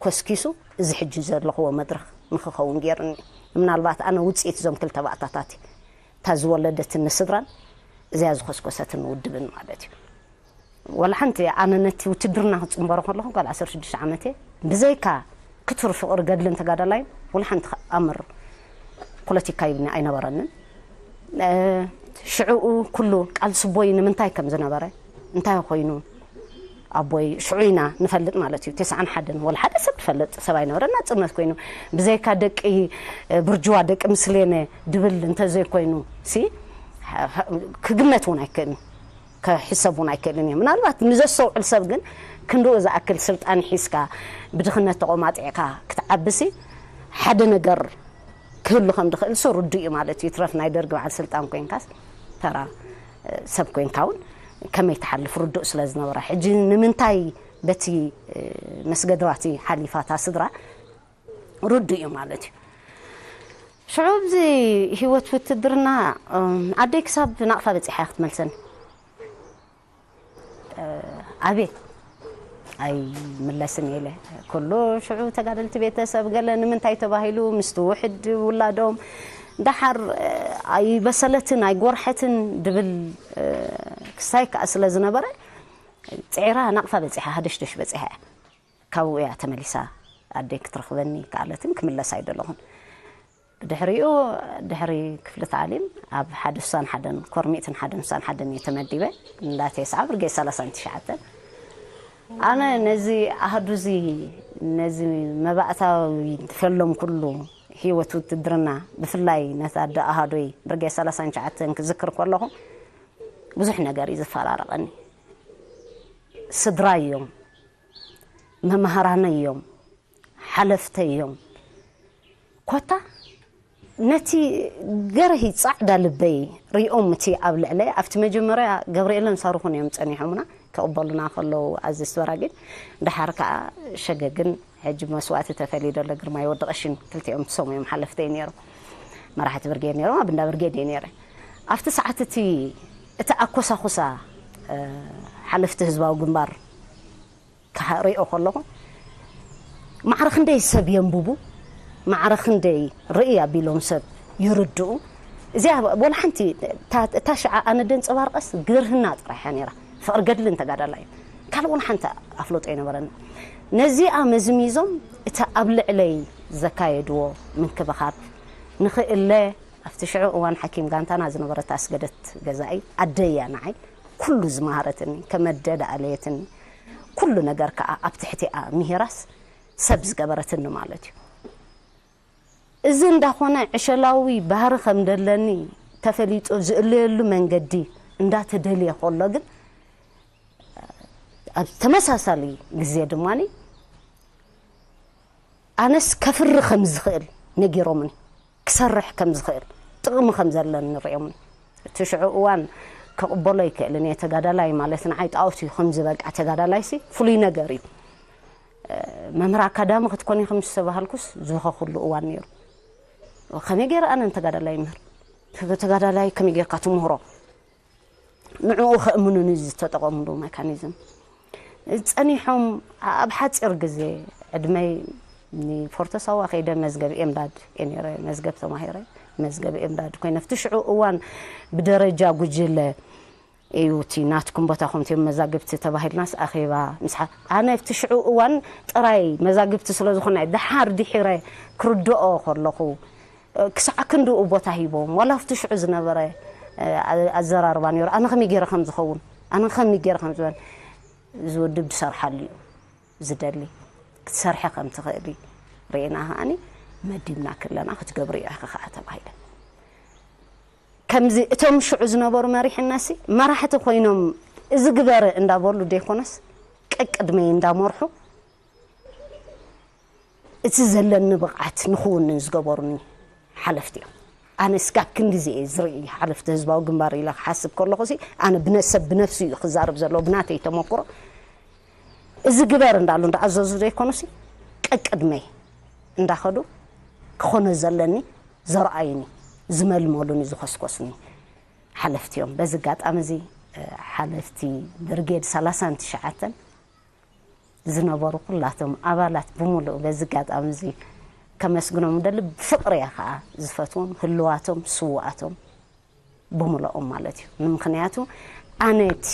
ኮስኪሱ እዚ ሕጂ ዘለኽዎ መድረኽ ንኽኸውን ገይሩኒ ምናልባት ኣነ ውፅኢት እዞም ክልተ ባእታታት እታ ዝወለደትኒ ስድራን እዚኣ ዝኮስኮሰትኒ ውድብን ማለት እዩ ወላ ሓንቲ ኣነ ነቲ ውትድርና ክፅንበሮ ከለኹ ጓል ዓሰርተ ሽዱሽተ ዓመት እየ ብዘይካ ክቱር ፍቕሪ ገድልን ተጋዳላይን ወላ ሓንቲ ኣምር ፖለቲካ ይብኒ ኣይነበረንን ሽዕኡ ኩሉ ቃልሲ ኣቦይ ንምንታይ ከም ዝነበረ እንታይ ኮይኑ ኣቦይ ሽዑ ኢና ንፈልጥ ማለት እዩ ተስዓን ሓደን ወላ ሓደ ሰብ ዝፈልጥ ሰብ ኣይነበረ ናፅነት ኮይኑ ብዘይካ ደቂ ብርጅዋ ደቂ ምስሌነ ድብል እንተዘይኮይኑ ሲ ክግመት እውን ኣይክእልን፣ ክሕሰብ እውን ኣይክእልን እዩ። ምናልባት ንዘስተውዕል ሰብ ግን ክንድኡ ዝኣክል ስልጣን ሒዝካ ብድኽነት ተቖማጢዕካ ክትዓብሲ ሓደ ነገር ክህሉ ከም ድኽእል ሱ ርዱእ እዩ ማለት እዩ። ትረፍ ናይ ደርጊ በዓል ስልጣን ኮንካስ ተራ ሰብ ኮንካ እውን ከመይ ትሓልፍ ርዱእ ስለ ዝነበረ፣ ሕጂ ንምንታይ በቲ መስገድባቲ ሓሊፋታ ስድራ ርዱእ እዩ ማለት እዩ። ሽዑ ኣብዚ ህይወት ውትድርና ኣደይ ክሳብ ናቕፋ በፂሓ ክትመልሰን ኣቤት ኣይምለስን ኢለ። ኩሉ ሽዑ ተጋደልቲ ቤተሰብ ገለ ንምንታይ ተባሂሉ ምስቲ ውሕድ ውላዶም ደሓር ኣይበሰለትን ኣይጎርሐትን ድብል ክስታይ ከኣ ስለ ዝነበረ ፅዒራ ናቕፋ በፂሓ ሃደሽደሽ በፂሓ እያ። ካብኡ እያ ተመሊሳ ኣደይ ክትረኽበኒ ከኣለትን ክምለስ ኣይደለኹን። ብድሕሪኡ ድሕሪ ክፍሊ ታዕሊም ኣብ ሓደ ስሳን ሓደን ኮርሚእትን ሓደን ስሳን ሓደን እየ ተመዲበ። እንዳ ቴስዓ ብርጌድ ሰላሳን ትሽዓተን ኣነ ነዚ ኣህዱ እዚ ነዚ መባእታዊ ፈሎም ኩሉ ህይወት ውትድርና ብፍላይ ነታ ኣደ ኣሃዶይ ብርጌድ ሰላሳን ትሽዓተን ክዝክር ከለኹ ብዙሕ ነገር እዩ ዝፈራረቐኒ። ስድራ እዮም፣ መማህራነይ እዮም፣ ሓለፍተይ እዮም። ኮታ ነቲ ገርሂ ጻዕዳ ልበይ ሪኦም እቲ ኣብ ልዕለይ ኣብቲ መጀመርያ ገብርኤልን ሳሩኹን እዮም ጸኒሖምና ክቕበሉና ከለዉ ኣዘዝቲ በራጊድ ድሓር ከኣ ሸገግን ሕጂ መስዋእቲ ተፈልዩ ዘሎ ግርማይ ወዲ ቀሽን ክልቲኦም ትሶም እዮም ሓለፍተይ ነይሮም። መራሕቲ ብርጌድ ነይሮም ኣብ እንዳ ብርጌድ እየ ነይረ። ኣብቲ ሰዓት እቲ እቲ ኣኮሳኹሳ ሓለፍቲ ህዝባዊ ግንባር ክሪኦ ከለኹ ማዕረ ክንደይ ሰብ የንብቡ፣ ማዕረ ክንደይ ርእይ ኣቢሎም ሰብ ይርድኡ። እዚኣ ወላ ሓንቲ እታ ሽዓ ኣነ ደንፀባርቀስ ግርህና ጥራሕ እያ ነይራ። ፍቕሪ ገድልን ተጋዳላይ ካልእ ወላ ሓንቲ ኣፍለጦ ኣይነበረኒ። ነዚኣ መዝሚዞም እቲ ኣብ ልዕለይ ዘካየድዎ ምንክብኻብ ንኽእለ ኣብቲ ሽዑ እዋን ሓኪም ጋንታና ዝነበረት ኣስገደት ገዛኢ ኣደይ እያ ንዓይ ኩሉ ዝመሃረትኒ፣ ከመደ ደኣለየትኒ፣ ኩሉ ነገር ከኣ ኣብ ትሕቲኣ ምሂራስ ሰብ ዝገበረትኒ ማለት እዩ። እዚ እንዳኾነ ዕሸላዊ ባህሪ ከም ደለኒ ተፈሊጡ ዝእለየሉ መንገዲ እንዳተደልየ ከሎ ግን ኣብ ተመሳሳሊ ግዜ ድማ ኣነስ ከፍሪ ከም ዝኽእል ነጊሮምኒ፣ ክሰርሕ ከም ዝኽእል ጥቕሚ ከም ዘለኒ ንሪኦምኒ። እቲ ሽዑ እዋን ክቕበሎ ኣይክእልን እየ። ተጋዳላይ ማለት ንዓይ ጣዖት እዩ ከም ዝበቃ ተጋዳላይሲ ፍሉይ ነገር እዩ። መምህር ኣካዳሚ ክትኮኒ ከም ዝተባሃልኩስ ዝኸኽሉ እዋን ነይሩ። ከመይ ገይረ ኣነ ንተጋዳላይ ይምህር? ተጋዳላይ ከመይ ጌርካ ትምህሮ? ንዕኡ ከእምኑኒ ዝተጠቐምሉ መካኒዝም ጸኒሖም ኣብ ሓፂር ግዜ ዕድመይ ንፎርቶሳዋ ከይደ መዝገብ ኤምዳድ እየ ነይረ። መዝገብ ተማሂረ መዝገብ ኤምዳድ ኮይነ ኣብቲ ሽዑ እዋን ብደረጃ ጉጅለ እዩ እቲ ናትኩም ቦታ ከምቲ መዛግብቲ ተባሂልናስ ኣኼባ ምስሓ ኣነ ኣብቲ ሽዑ እዋን ጥራይ መዛግብቲ ስለ ዝኾነ ድሓር ድሒረ ክርድኦ ከለኹ ክሳዕ ክንድኡ ቦታ ሂቦም ዋላ ኣብቲ ሽዑ ዝነበረ ኣዘራርባ ነይሩ ኣነ ከመይ ገይረ ከም ዝኸውን ኣነ ከመይ ገይረ ከም ዝበን እዚ ውድብ ዝሰርሓሉ እዩ ዝደሊ ክትሰርሐ ከም ትኽእሊ ርኢና ከዓኒ መዲብና ክለና ክትገብሩ እዩ ኢኺ ከዓ ተባሂለ። ከምዚ እቶም ሽዑ ዝነበሩ መሪሕነሲ መራሕቲ ኮይኖም እዚ ግበረ እንዳበሉ ደይኮነስ ቀቅድመይ እንዳመርሑ እቲ ዘለኒ ብቕዓት ንኽውንን ዝገበሩኒ ሓለፍቲ እዮም። ኣነ ስጋብ ክንድዚ እየ ዝርኢ ሓለፍቲ ህዝባዊ ግንባር ኢለ ክሓስብ ከለኹ ሲ ኣነ ብነሰብ ብነፍሲ እዩ ክዛረብ ዘለዎ ብናተይ ተመክሮ እዚ ግበር እንዳሉ እንዳኣዘዙ ዘይኮኑሲ ቀቅድመይ እንዳኸዱ ክኾነ ዘለኒ ዘርኣዩኒ ዝመልመሉኒ ዝኮስኮስኒ ሓለፍቲ እዮም። በዚ ኣጋጣሚ እዚ ሓለፍቲ ብርጌድ ሰላሳን ትሽዓተን ዝነበሩ ኩላቶም ኣባላት ብምሉእ በዚ ኣጋጣሚ እዚ ከመስግኖም ደሊ ብፍቕሪ እያ ከዓ ዝፈትዎም ህልዋቶም ስውኣቶም ብምልኦም ማለት እዩ። ንምኽንያቱ ኣነ እቲ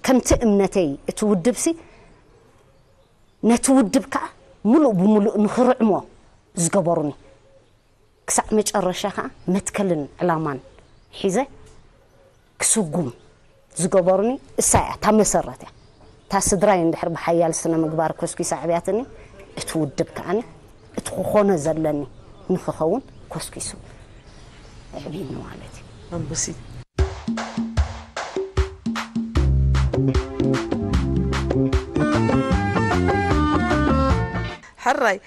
ከምቲ እምነተይ እቲ ውድብ ሲ ነቲ ውድብ ከዓ ሙሉእ ብሙሉእ ንኽርዕሞ ዝገበሩኒ ክሳዕ መጨረሻ ከዓ መትከልን ዕላማን ሒዘ ክስጉም ዝገበሩኒ እሳ እያ እታ መሰረት እያ እታ ስድራይ እንድሕር ብሓያል ስነ ምግባር ኮስኪሳ ዕብያትኒ እቲ ውድብ ከዓኒ እቲ ክኾነ ዘለኒ ንክኸውን ኮስኪሱ ዕብይኒ ማለት እዩ። ኣንበሲት ሕራይ፣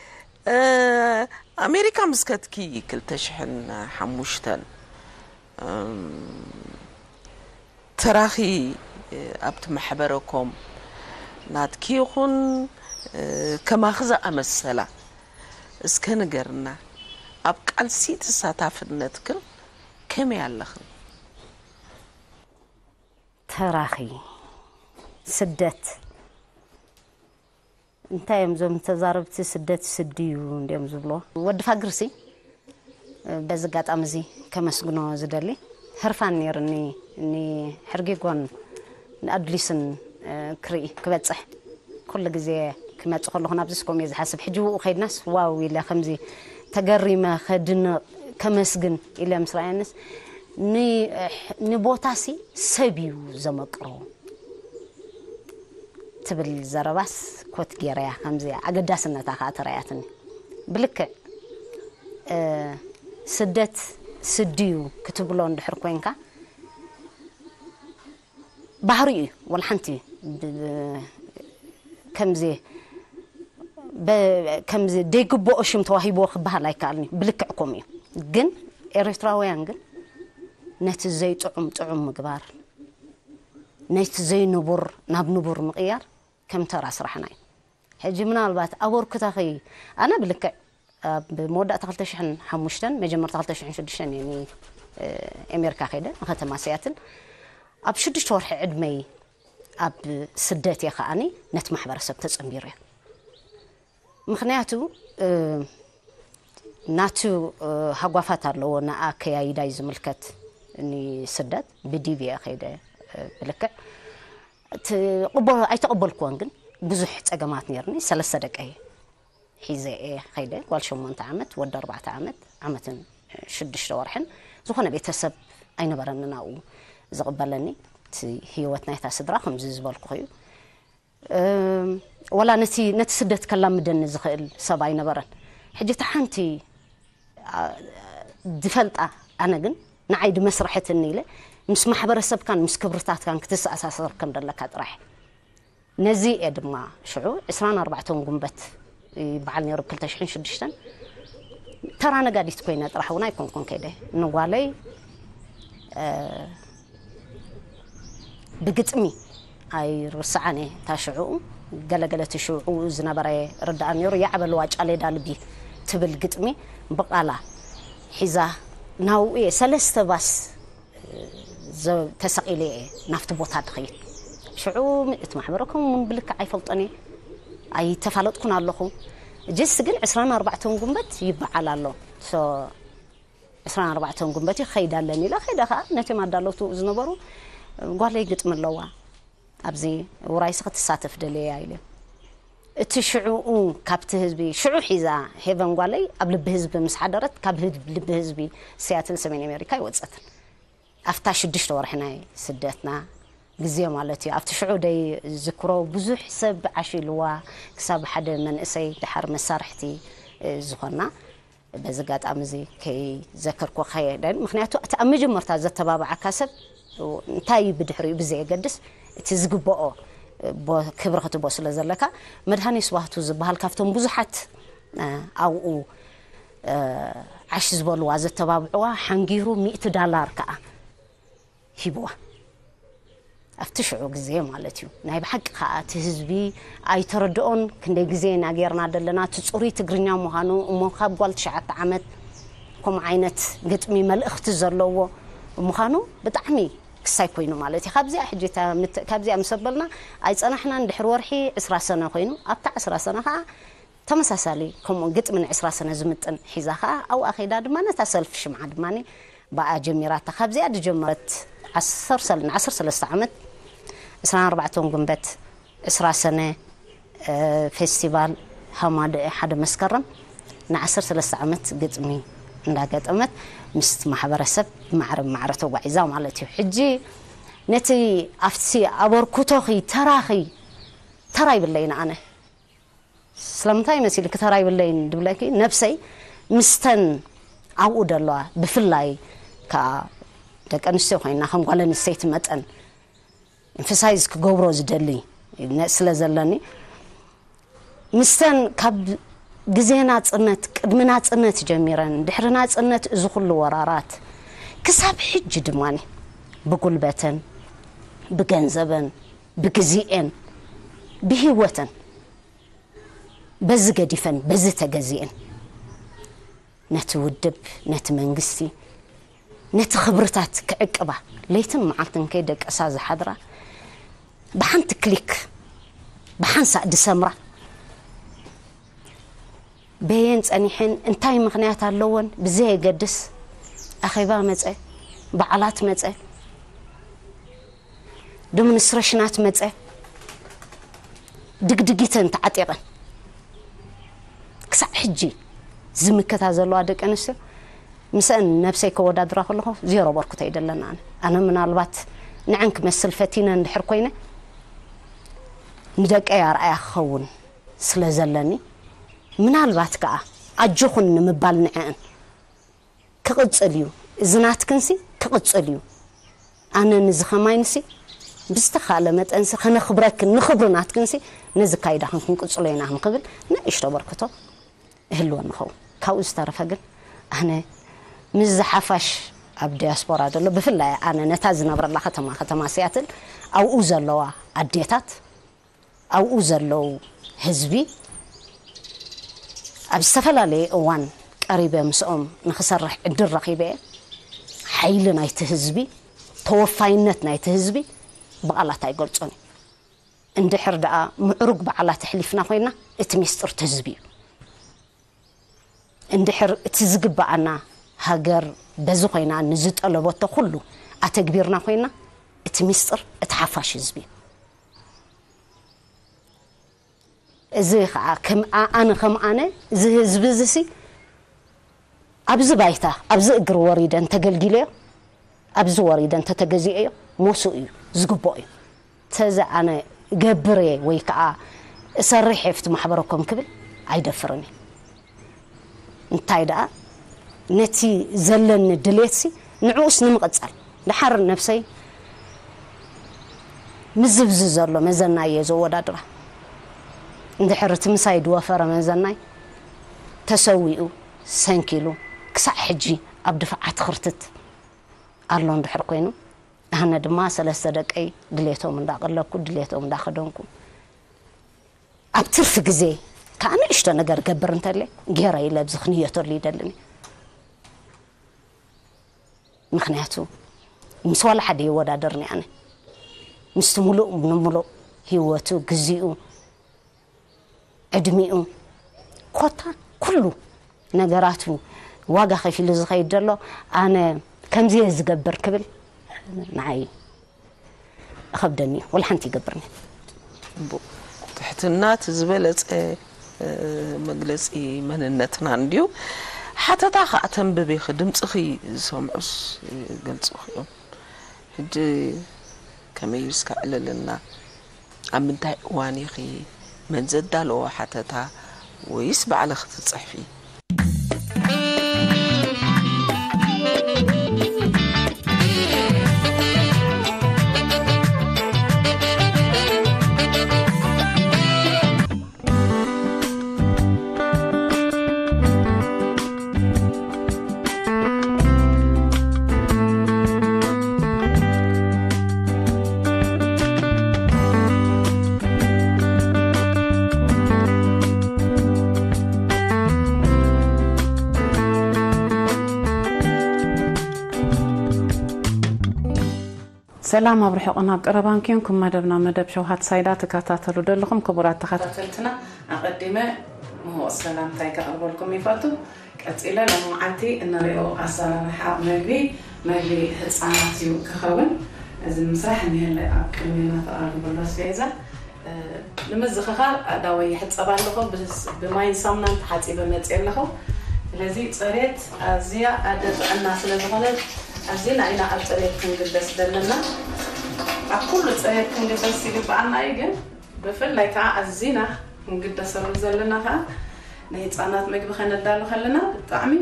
ኣሜሪካ ምስ ከድኪ ክልተ ሽሕን ሓሙሽተን ተራኺ ኣብቲ ማሕበረኮም ናትኪ ይኹን ከማኺ ዝኣመሰላ እስከ ንገርና፣ ኣብ ቃልሲ ተሳታፍነትክን ከመይ ኣለኽን? ተራኺ ስደት እንታይ እዮም እዞም ተዛረብቲ? ስደት ስዲ እዩ እንዲኦም ዝብሎ። ወዲ ፋግርሲ በዚ ኣጋጣሚ እዚ ከመስግኖ ዝደሊ፣ ህርፋን ነይርኒ፣ ንሕርጊጎን ንኣድሊስን ክርኢ ክበፅሕ ኩሉ ግዜ ክመፅእ ከለኹ ናብዚ ስኮም እየ ዝሓስብ። ሕጂ ውኡ ከይድናስ ዋው ኢለ ከምዚ ተገሪመ ከድንቕ ከመስግን ኢለ ምስ ረኣየንስ፣ ንቦታሲ ሰብ እዩ ዘመቅሮ ትብል ዘረባስ ኮት ገይረያ ከምዚ ኣገዳስነታ ከዓ ተረያትኒ። ብልክዕ ስደት ስዲ እዩ ክትብሎ እንድሕር ኮይንካ ባህሪ እዩ። ወላ ሓንቲ ከምዚ ከምዚ ደይግብኦ ሽም ተዋሂብዎ ክበሃል ኣይከኣልን እዩ። ብልክዕ ከምኡ እዩ። ግን ኤርትራውያን ግን ነቲ ዘይጥዑም ጥዑም ምግባር፣ ነቲ ዘይንቡር ናብ ንቡር ምቕያር ከም ተራ ስራሕና እዩ። ሕጂ ምናልባት ኣበርክቶኺ ኣነ ብልክዕ ኣብ መወዳእታ ክልተ ሽሕን ሓሙሽተን መጀመርታ ክልተ ሽሕን ሽዱሽተን እየ ንኤሜሪካ ከይደ ንከተማ ሲያትል። ኣብ ሽዱሽተ ወርሒ ዕድመይ ኣብ ስደት እየ ከዓኒ ነቲ ማሕበረሰብ ተጸንቢሩ እየ። ምኽንያቱ ናቱ ሃጓፋት ኣለዎ። ንኣከያይዳይ ዝምልከት ንስደት ብዲቪ እየ ከይደ። ብልክዕ ኣይተቐበልኩዎን፣ ግን ብዙሕ ፀገማት ነይርኒ። ሰለስተ ደቀይ ሒዘ እየ ከይደ። ጓል ሸሞንተ ዓመት፣ ወዲ ኣርባዕተ ዓመት፣ ዓመትን ሽዱሽተ ወርሕን። ዝኾነ ቤተሰብ ኣይነበረንን ኣብኡ ዝቕበለኒ። እቲ ህይወት ናይታ ስድራ ከምዚ ዝበልኩ እዩ። ወላ ነቲ ነቲ ስደት ከላምደኒ ዝኽእል ሰብ ኣይነበረን። ሕጂ እታ ሓንቲ ዝፈልጣ፣ ኣነ ግን ንዓይ ድመስረሐትኒ ኢለ ምስ ማሕበረሰብካን ምስ ክብርታትካን ክትሰኣሳሰር ከም ደለካ ጥራሕ። ነዚ እየ ድማ ሽዑ ዕስራን ኣርባዕተን ጉንበት ይበዓል ነይሩ፣ ብ ክልተ ሽሕን ሽዱሽተን። ተራ ነጋዲት ኮይነ ጥራሕ እውን ኣይኮንኩን ከይደ። ንጓለይ ብግጥሚ ኣይርስዓን እየ። እታ ሽዑ ገለገለ እቲ ሽዑ ዝነበረ ርዳኣ ነይሩ፣ ያዕበልዋ ጫሌዳ ልቢ ትብል ግጥሚ ብቓላ ሒዛ ናብኡ እየ ሰለስተ ባስ ተሰቒለ እየ ናብቲ ቦታ ድኸይድ። ሽዑ እቲ ማሕበረ ኮሙን ብልክዕ ኣይፈልጦን እየ፣ ኣይተፋለጥኩን ኣለኹ። ጀስት ግን ዕስራን ኣርባዕተን ጉንበት ይበዓል ኣሎ። ዕስራን ኣርባዕተን ጉንበት ይኸይድ ኣለኒ ኢለ ከይደ። ከዓ ነቶም ኣዳለውቲ ዝነበሩ ጓለይ ግጥሚ ኣለዋ ኣብዚ ውራይሲ ክትሳተፍ ደልየያ ኢለ። እቲ ሽዑኡ ካብቲ ህዝቢ ሽዑ ሒዛ ሄቨን ጓለይ ኣብ ልቢ ህዝቢ ምስ ሓደረት ካብ ልቢ ህዝቢ ሲያትል ሰሜን ኣሜሪካ ኣይወፀትን። ኣብታ ሽዱሽተ ወርሒ ናይ ስደትና ግዜ ማለት እዩ። ኣብቲ ሽዑ ደይ ዝክሮ ብዙሕ ሰብ ዓሽ ኢልዋ ክሳብ ሓደ መንእሰይ ደሓር መሳርሕቲ ዝኾና በዚ ኣጋጣሚ እዚ ከይዘከርኩ ከየደን። ምክንያቱ እቲ ኣብ መጀመርታ ዘተባብዓካ ሰብ እንታይ ብድሕሪኡ ብዘየገድስ እቲ ዝግብኦ ክብሪ ክትቦ ስለ ዘለካ፣ መድሃኔ ስዋህቱ ዝበሃል ካብቶም ብዙሓት ኣብኡ ዓሽ ዝበልዋ ዘተባብዕዋ ሓንጊሩ ሚእቲ ዳላር ከዓ ሂብዋ ኣብቲ ሽዑ ግዜ ማለት እዩ። ናይ ብሓቂ ከዓ እቲ ህዝቢ ኣይተረድኦን። ክንደይ ግዜ ኢና ጌርና ዘለና እቲ ፅሩይ ትግርኛ ምዃኑ እሞ ካብ ጓል ትሽዓተ ዓመት ከምኡ ዓይነት ግጥሚ መልእኽቲ ዘለዎ ምዃኑ ብጣዕሚ ክሳይ ኮይኑ ማለት እዩ። ካብዚኣ ሕጂ እታ ምት- ካብዚኣ ምስ ኣበልና ኣይፀናሕናን። ድሕሪ ወርሒ ዕስራ ሰነ ኮይኑ ኣብታ ዕስራ ሰነ ከዓ ተመሳሳሊ ከምኡ ግጥሚ ንዕስራ ሰነ ዝምጥን ሒዛ ከዓ ኣብኣ ከይዳ ድማ ነታ ሰልፊ ሽምዓ ድማ ብኣ ጀሚራታ። ካብዚኣ ዝጀመረት ዓሰርተ ሰለ- ንዓሰርተ ሰለስተ ዓመት ዕስራን ኣርባዕተን ጉንበት፣ ዕስራ ሰነ፣ ፌስቲቫል ሃማደኤ ሓደ መስከረም ንዓሰርተ ሰለስተ ዓመት ግጥሚ እንዳገጠመት ምስቲ ማሕበረሰብ ብማዕረ ብማዕረ ተጓዒዛ ማለት እዩ። ሕጂ ነቲ ኣብቲ ኣበርክቶኺ ተራኺ ተራ ይብለይን ኣነ ስለምንታይ መሲልኪ ተራ ይብለይን ድብለኪ ነብሰይ ምስተን ኣብኡ ደለዋ ብፍላይ ከዓ ደቂ ኣንስትዮ ኮይና ከም ጓል ኣንስተይቲ መጠን ኤምፈሳይዝ ክገብሮ ዝደሊ ስለ ዘለኒ፣ ምስተን ካብ ግዜ ናጽነት፣ ቅድሚ ናጽነት ጀሚረን፣ ድሕሪ ናጽነት፣ እዚ ኩሉ ወራራት ክሳብ ሕጂ ድማ ብጉልበተን፣ ብገንዘበን፣ ብግዜኤን፣ ብህይወተን በዚ ገዲፈን፣ በዚ ተገዚኤን ነቲ ውድብ፣ ነቲ መንግስቲ፣ ነቲ ክብርታት ክዕቅባ ለይትን መዓልትን ከይደቀሳ ዝሓድራ፣ ብሓንቲ ክሊክ፣ ብሓንሳእ ድሰምራ፣ በየን ጸኒሐን፣ እንታይ ምኽንያት ኣለወን ብዘየገድስ፣ ኣኼባ መጸ፣ በዓላት መጸ፣ ዲሞንስትሬሽናት መጸ፣ ድግድጊተን ተዓጢቐን ክሳዕ ሕጂ ዝምክታ ዘለዋ ደቂ ኣንስትዮ፣ ምስአን ነብሰይ ከወዳድራ ከለኹ ዜሮ በርኩተይ ደለና። ኣነ ኣነ ምናልባት ንዐን ክመስል ፈቲነ እንድሕር ኮይነ፣ ንደቀይ ኣርኣያ ክኸውን ስለ ዘለኒ፣ ምናልባት ከኣ ኣጆኹን ንምባል ንዐን ክቕጽል እዩ። እዚ ናትክንሲ ክቕጽል እዩ። ኣነ ንዚ ኸማይንሲ ብዝተኻለ መጠንሲ ከነኽብረክን ንኽብሪ ናትክንሲ ነዚ ካይዳኽን ክንቅጽሎ ኢና ንክብል ንእሽቶ በርክቶ እህልወኒ ኸውን። ካብኡ ዝተረፈ ግን ኣነ ምስዚ ሓፋሽ ኣብ ዲያስፖራ ዘሎ፣ ብፍላይ ኣነ ነታ ዝነብረላ ከተማ፣ ከተማ ሲያትል፣ ኣብኡ ዘለዋ ኣዴታት፣ ኣብኡ ዘለዉ ህዝቢ ኣብ ዝተፈላለየ እዋን ቀሪበ ምስኦም ንኽሰርሕ ዕድል ረኺበ እየ። ሓይሊ ናይቲ ህዝቢ፣ ተወፋይነት ናይቲ ህዝቢ ብቓላት ኣይገልጾን እዩ። እንድሕር ደኣ ምዕሩግ በዓላት ኣሕሊፍና ኮይና፣ እቲ ሚስጥር እቲ ህዝቢ እዩ። እንድሕር እቲ ዝግብኣና ሃገር በዚ ኮይና ንዝጠለበቶ ኩሉ ኣተግቢርና ኮይና፣ እቲ ሚስጥር እቲ ሓፋሽ ህዝቢ እዩ። እዚ ኸዓ ከም ኣ-፣ ኣነ ከም ኣነ፣ እዚ ህዝቢ እዚ ሲ ኣብዚ ባይታ፣ ኣብዚ እግሪ ወሪደ እንተገልጊለዮ፣ ኣብዚ ወሪደ እንተተገዚኦዮ፣ ሞስኡ እዩ፣ ዝግብኦ እዩ። ተዚ ኣነ እገብር እየ ወይ ከዓ እሰርሕ እየ ኣብቲ ማሕበረኮም ክብል ኣይደፍርን እየ። እንታይ ደኣ ነቲ ዘለኒ ድሌትሲ ንዕኡስ ንምቕጻል፣ ደሓር ነብሰይ ምስዚ ብዚ ዘሎ መዘናይ እየ ዘወዳድራ። እንድሕር እቲ ምሳይ ዝወፈረ መዘናይ ተሰዊኡ፣ ሰንኪሉ፣ ክሳዕ ሕጂ ኣብ ድፋዓት ክርትት ኣሎ እንድሕር ኮይኑ፣ ኣነ ድማ ሰለስተ ደቀይ ድሌቶም እንዳቐለብኩ፣ ድሌቶም እንዳኸደንኩ፣ ኣብ ትርፊ ግዜ ከዓ ንእሽቶ ነገር ገብር እንተለ፣ ጌረ ኢለ ኣብዚ ክንየተሉ ይደልን እየ። ምኽንያቱ ምስ ዋላ ሓደ ይወዳደርኒ ኣነ። ምስቲ ሙሉእ ንሙሉእ ህይወቱ፣ ግዚኡ፣ ዕድሚኡ፣ ኮታ ኩሉ ነገራቱ ዋጋ ከፊሉ ዝኸይድ ዘሎ፣ ኣነ ከምዚ እየ ዝገብር ክብል ንዓይ እኸብደኒ እዩ። ወላ ሓንቲ ይገብርኒ። ጽቡቕ። ትሕትና እቲ ዝበለጸ፣ እ፣ መግለጺ መንነትና እንድዩ። ሓተታ ከኣ ተንብቢ፣ ድምጽኺ ዝሰምዑስ ይገልጹኺ እዮም። ሕጂ ከመይ ኢልስ ከዕልልና? ኣብ ምንታይ እዋን ኢኺ? መን ዘዳለዎ ሓተታ ወይስ ባዕልኺ ትጽሕፊ? ሰላም ኣብ ርሑቕን ኣብ ቀረባን ኪንኩም መደብና መደብ ሸውሃት ሳይዳ ትከታተሉ ዘለኹም ክቡራት ተኸታተልትና፣ ኣቐዲመ ምሁቕ ሰላምታይ ከቕርበልኩም ይፈቱ። ቀጺለ ሎም መዓልቲ እንሪኦ ኣሰራርሓ መግቢ፣ መግቢ ህጻናት እዩ ክኸውን። እዚ ንምስራሕ እኒሀለ ኣብ ቅድሜና ተቐሪቡ ኣሎ ኣስቤዛ። ንምዝኽኻር ኣእዳወይ ይሕጸብ ኣለኹ፣ ብስ-፣ ብማይን ሳሙናን ተሓጺበ መጽየ ኣለኹ። ስለዚ ጽሬት ኣዝያ ኣደ ጥዕና ስለ ዝኾነት ኣዚና ኢና ኣብ ጽሬት ክንግደስ ዘለና። ኣብ ኩሉ ጽሬት ክንግደስ ይግብኣና እዩ፣ ግን ብፍላይ ከዓ ኣዚና ክንግደሰሉ ዘለና ከዓ ንህፃናት ምግቢ ከነዳሉ ከለና ብጣዕሚ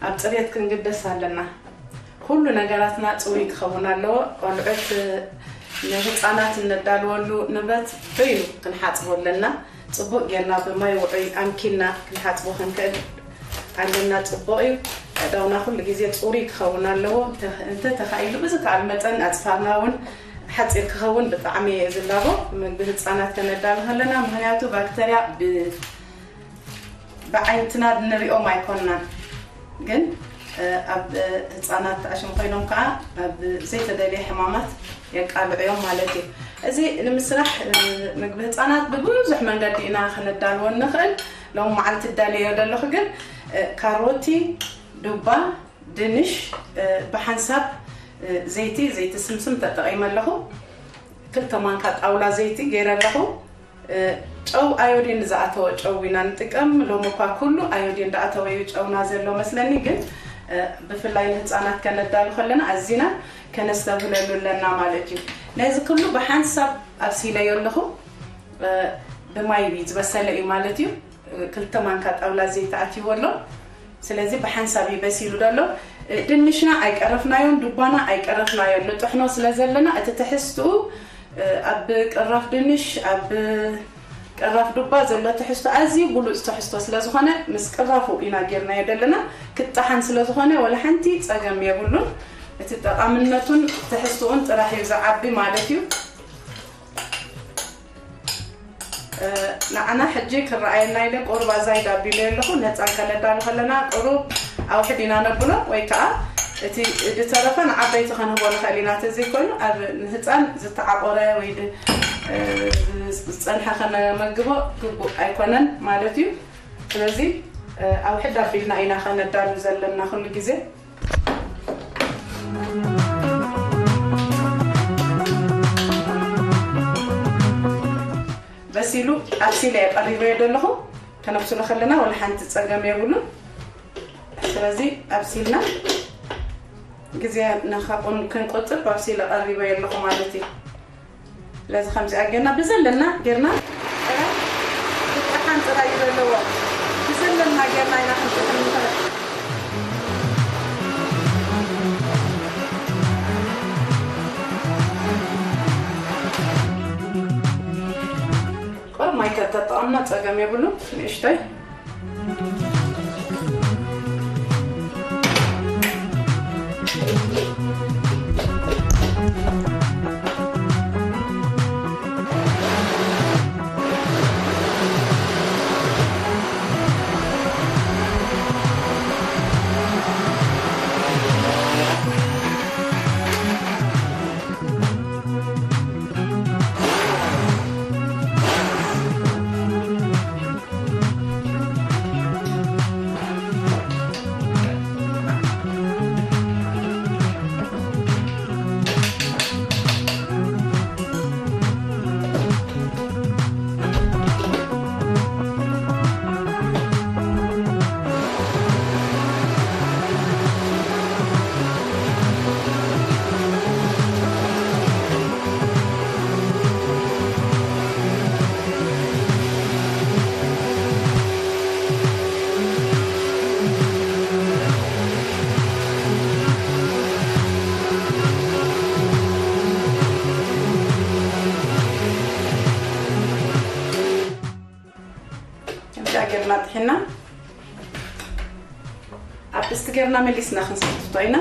ኣብ ፅሬት ክንግደስ ኣለና። ኩሉ ነገራትና ጽሩይ ክኸውን ኣለዎ። ቆልዑት ንህጻናት እነዳልወሉ ንብረት በይኑ ክንሓጽቦ ኣለና። ጽቡቕ ጌርና ብማይ ውዑይ ኣምኪና ክንሓጽቦ ክንክእል ኣለና። ጽቡቕ እዩ። ኣእዳውና ኩሉ ግዜ ጽሩይ ክኸውን ኣለዎ። እንተ-፣ እንተተኻኢሉ ብዝከኣል መጠን ኣጽፋርና እውን ሓጺር ክኸውን ብጣዕሚ እየ ዝላቦ። ምግቢ ህጻናት ከነዳሉ ከለና፣ ምኽንያቱ ባክተርያ ብ-፣ ብዓይንትና ንሪኦም ኣይኮንናን፣ ግን፣ እ፣ ኣብ፣ እ፣ ህጻናት ኣሽም ኮይኖም ከኣ ኣብ ዘይተደልየ ሕማማት የቃልዑ እዮም ማለት እዩ። እዚ ንምስራሕ፣ እ፣ ምግቢ ህጻናት ብብዙሕ መንገዲ ኢና ከነዳልዎ ንኽእል። ሎም መዓልቲ እዳልዮ ዘለኹ ግን፣ እ፣ ካሮቲ፣ ዱባ፣ ድንሽ፣ እ፣ ብሓንሳብ፣ እ፣ ዘይቲ፣ ዘይቲ ስምስም ተጠቒመ ኣለኹ። ክልተ ማንካ ጣውላ ዘይቲ ገይረ ኣለኹ። እ፣ ጨው ኣዮዲን ዝኣተወ ጨው ኢና ንጥቀም። ሎሚ እኳ ኩሉ ኣዮዲን ዝኣተወ እዩ ጨውና ዘሎ መስለኒ፣ ግን፣ እ፣ ብፍላይ ንህፃናት ከነዳሉ ከለና ኣዚና ከነስተብህለሉ ኣለና ማለት እዩ። ነዚ ኩሉ ብሓንሳብ ኣብሲለዮ ኣለኹ። እ፣ ብማይ ዝበሰለ እዩ ማለት እዩ። እ፣ ክልተ ማንካ ጣውላ ዘይቲ ኣትይዎ ኣሎ። ስለዚ ብሓንሳብ እዩ በሲሉ ዘሎ። እ፣ ድንሽና ኣይቀረፍናዮን፣ ዱባና ኣይቀረፍናዮን። ንጥሕኖ ስለ ዘለና እቲ ትሕዝትኡ፣ እ፣ ኣብ ቅራፍ ድንሽ፣ ኣብ ቅራፍ ዱባ ዘሎ ትሕዝቶ ኣዝዩ ብሉጽ ትሕዝቶ ስለ ዝኾነ ምስ ቅራፉ ኢና ጌርናዮ ዘለና። ክጠሓን ስለ ዝኾነ ወላ ሓንቲ ጸገም የብሉን። እቲ ጠቓምነቱን ትሕዝትኡን ጥራሕ እዩ ዝዓቢ ማለት እዩ። እ፣ ንዓና ሕጂ ክረኣየና ኢለ ቁሩብ ኣዛይድ ኣቢለ ኣለኹ። ነፃ ከነዳሉ ከለና ቁሩብ ኣውሕድ ኢና ነብሎ፣ ወይ ከዓ እቲ ዝተረፈ ንዓበይቲ ከንህቦ ንኽእል ኢና። ተዘይኮይኑ ኣብ ንህፃን ዝተዓቆረ ወይ ድ-፣ እ፣ ዝፀንሐ ከነመግቦ ግቡእ ኣይኮነን ማለት እዩ። ስለዚ፣ እ፣ ኣውሕድ ኣቢልና ኢና ከነዳሉ ዘለና ኩሉ ግዜ። በሲሉ ኣብሲለ እየ ቀሪበዮ ዘለኹ። ከነብስሎ ከለና ወላ ሓንቲ ጸገም የብሉን። ስለዚ ኣብሲልና ግዜ ንኸቁን ክንቆጥብ ኣብሲለ ቀሪበዮ ኣለኹ ማለት እዩ። ስለዚ ከምዚኣ ጌርና ብዘለና ጌርና ጥራይ ክጠሓን ጥራይ እዩ ዘለዎ። ብዘለና ጌርና ኢና ክንጥሕን ንኽእል። ቁሩብ ማይ ከተጠቐምና ጸገም የብሉን። ንእሽተይ ከምዚኣ ጌርና ጥሒና ኣብ ድስቲ ጌርና መሊስና ክንሰክቶ ኢና።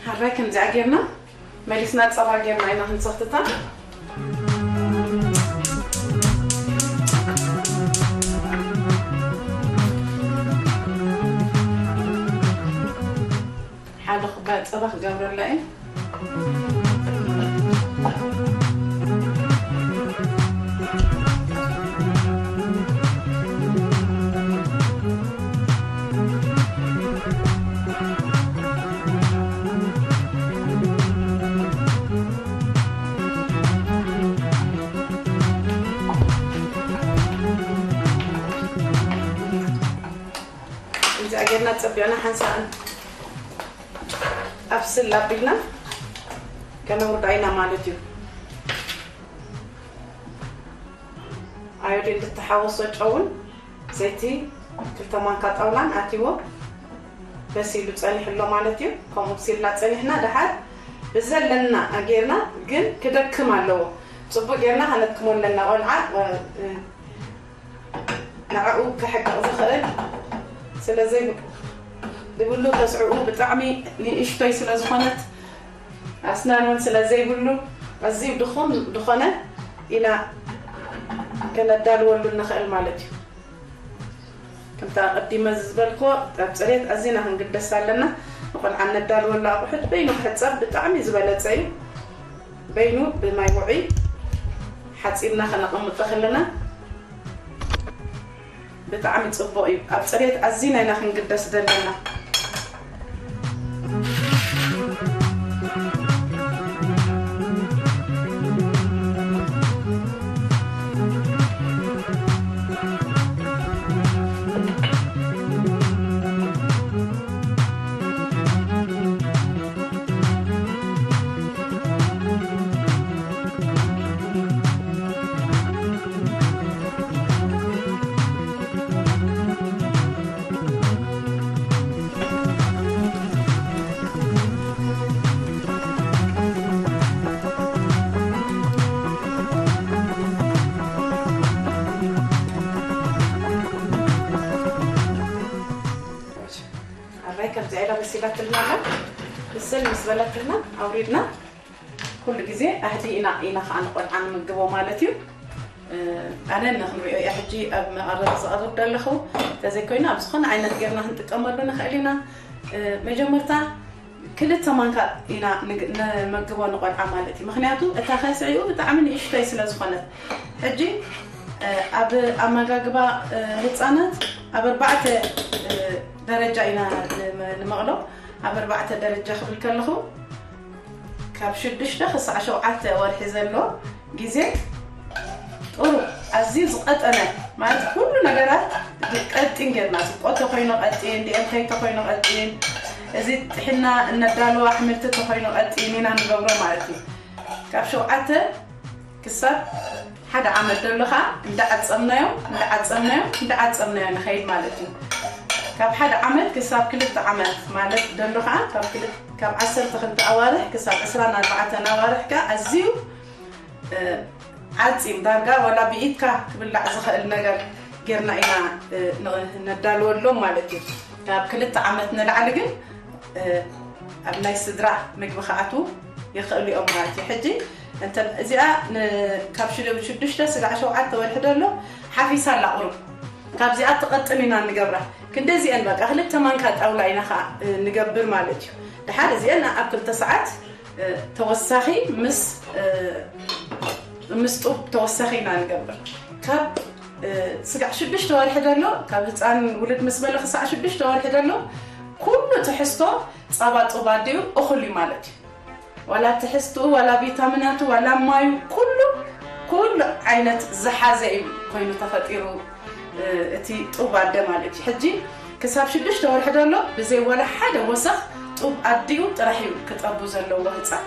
ሃራይ ከምዚኣ ጌርና መሊስና ጸባ ጌርና ኢና ክንሰኽትታ። ሓደ ኩባያ ጸባ ክገብረላ እየ። እዚኣ ጌርና ጸቢቕና ሓንሳእን ኣብስል ኣቢልና ከነውርዳ ኢና ማለት እዩ። ኣዮዲን ዝተሓወሶ ጨውን ዘይቲ ክልተ ማንካ ጣውላን ኣትይዎ በሲሉ ጸኒሑ ኣሎ ማለት እዩ። ከምኡ ብሲልና ጸኒሕና ደሓር ብዘለና ጌርና ግን ክደክም ኣለዎ። ጽቡቅ ጌርና ከነድክሞ ኣለና። ቆልዓ ንዕኡ ክሕቅቕ ዝኽእል ስለ ዘይብሉ ተስዕኡ ብጣዕሚ ንእሽቶይ ስለ ዝኾነት ኣስናን እውን ስለ ዘይብሉ ኣዝዩ ድኹም ዝኾነ ኢና ከነዳልወሉ ንኽእል ማለት እዩ። ከምታ ኣቐዲመ ዝበልክዎ ኣብ ፅሬት ኣዚና ክንግደስ ኣለና። ንቆልዓ ነዳልወሉ ኣቑሑት በይኑ ክሕፀብ ብጣዕሚ ዝበለፀ እዩ። በይኑ ብማይ ውዑይ ሓፂብና ከነቐምጦ ከለና ብጣዕሚ ፅቡቕ እዩ። ኣብ ፅሬት ኣዚና ኢና ክንግደስ ዘለና። ኣራይ ከምዚኣ ኢላ በሲላትልና ኣላ። ብስል ምስ በለትና ኣውሪድና ኩሉ ግዜ ኣህዲእና ኢና ከዓ ንቆልዓ ንምግቦ ማለት እዩ። ኣነ ንክንሪኦ እየ ሕጂ ኣብ መቐረቢ ዘቕርብ ዘለኹ። እንተዘይኮይኑ ኣብ ዝኾነ ዓይነት ጌርና ክንጥቀመሉ ንኽእል ኢና። መጀመርታ ክልተ ማንካ ኢና ንግ- ንመግቦ ንቆልዓ ማለት እዩ። ምክንያቱ እታ ከስዕኡ ብጣዕሚ ንእሽቶይ ስለ ዝኾነት። ሕጂ ኣብ ኣመጋግባ ህፃናት ኣብ ኣርባዕተ ደረጃ ኢና ንመ- ንመቕሎ። ኣብ ኣርባዕተ ደረጃ ክብል ከለኹ ካብ ሽዱሽተ ክሳዕ ሸውዓተ ወርሒ ዘሎ ግዜ ጥሩ ኣዝዩ ዝቐጠነ ማለት ኩሉ ነገራት ቀጢን ጌርና ዝቆ ተኮይኑ ቀጢን ዲኤምከይ ተኮይኑ ቀጢን እዚ ጥሒና እነዳለዋ ኣሕምልቲ ተኮይኑ ቀጢን ኢና ንገብሮ ማለት እዩ። ካብ ሸውዓተ ክሳብ ሓደ ዓመት ዘሎ ከዓ እንዳዓፀምናዮም እንዳዓፀምናዮም እንዳዓፀምናዮ ንኸይድ ማለት እዩ። ካብ ሓደ ዓመት ክሳብ ክልተ ዓመት ማለት ዘሎ ከዓ ካብ ክል- ካብ ዓሰርተ ክልተ ኣዋርሕ ክሳብ ዕስራን ኣርባዕተን ኣዋርሕ ከዓ ኣዝዩ ዓፂም ዳርጋ ዋላ ብኢድካ ክብላዕ ዝኽእል ነገር ጌርና ኢና ነዳልወሎም ማለት እዩ። ካብ ክልተ ዓመት ንላዕሊ ግን ኣብ ናይ ስድራ ምግቢ ክኣትዉ ይኽእሉ እዮም ማለት እዩ። ሕጂ እንተ እዚኣ ካብ ሽዱሽተ ስጋዕ ሸውዓተ ወርሒ ደሎ ሓፊሳ ኣላ ቁሩብ ካብዚኣ ትቐጥም ኢና ንገብራ። ክንደዚአን በቃ ክልተ ማንካ ጣውላ ኢና ከዓ ንገብር ማለት እዩ። ድሓር እዚአን ኣብ ክልተ ሰዓት ተወሳኺ ምስ ምስ ጡብ ተወሳኺ ኢና ንገብር። ካብ ስጋዕ ሽዱሽተ ወርሒ ደሎ ካብ ህፃን ውልድ ምስ በለ ክሳዕ ሽዱሽተ ወርሒ ደሎ ኩሉ ትሕዝቶ ፃባ ጡብ ኣዲኡ እኹል እዩ ማለት እዩ። ዋላ ትሕዝትኡ ዋላ ቪታሚናቱ ዋላ ማዩ ኩሉ ኩሉ ዓይነት ዝሓዘ እዩ ኮይኑ ተፈጢሩ። እቲ ጡብ ኣደ ማለት እዩ። ሕጂ ክሳብ ሽዱሽተ ወርሒ ደሎ ብዘይ ዋላ ሓደ ወሰኽ ጡብ ኣዲኡ ጥራሕ እዩ ክጠቡ ዘለዎ ህፃን።